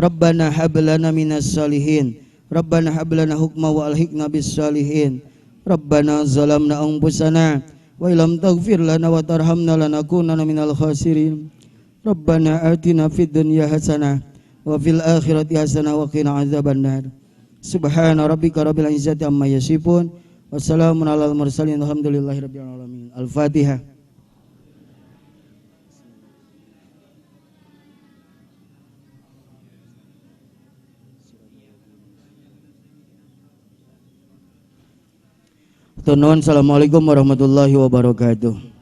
Rabbana hab lana minas salihin. Rabbana hab lana hukma wa alhiqna bis salihin. Rabbana zalamna anfusana wa illam taghfir lana wa tarhamna lanakunanna minal khasirin. Rabbana atina fid dunya hasanah wa fil akhirati hasanah wa qina adzabannar. Subhana rabbika rabbil izzati amma yasifun. Wassalamun alal mursalin walhamdulillahi rabbil alamin. Al-Fatihah. Tunun. Assalamualaikum warahmatullahi wabarakatuh.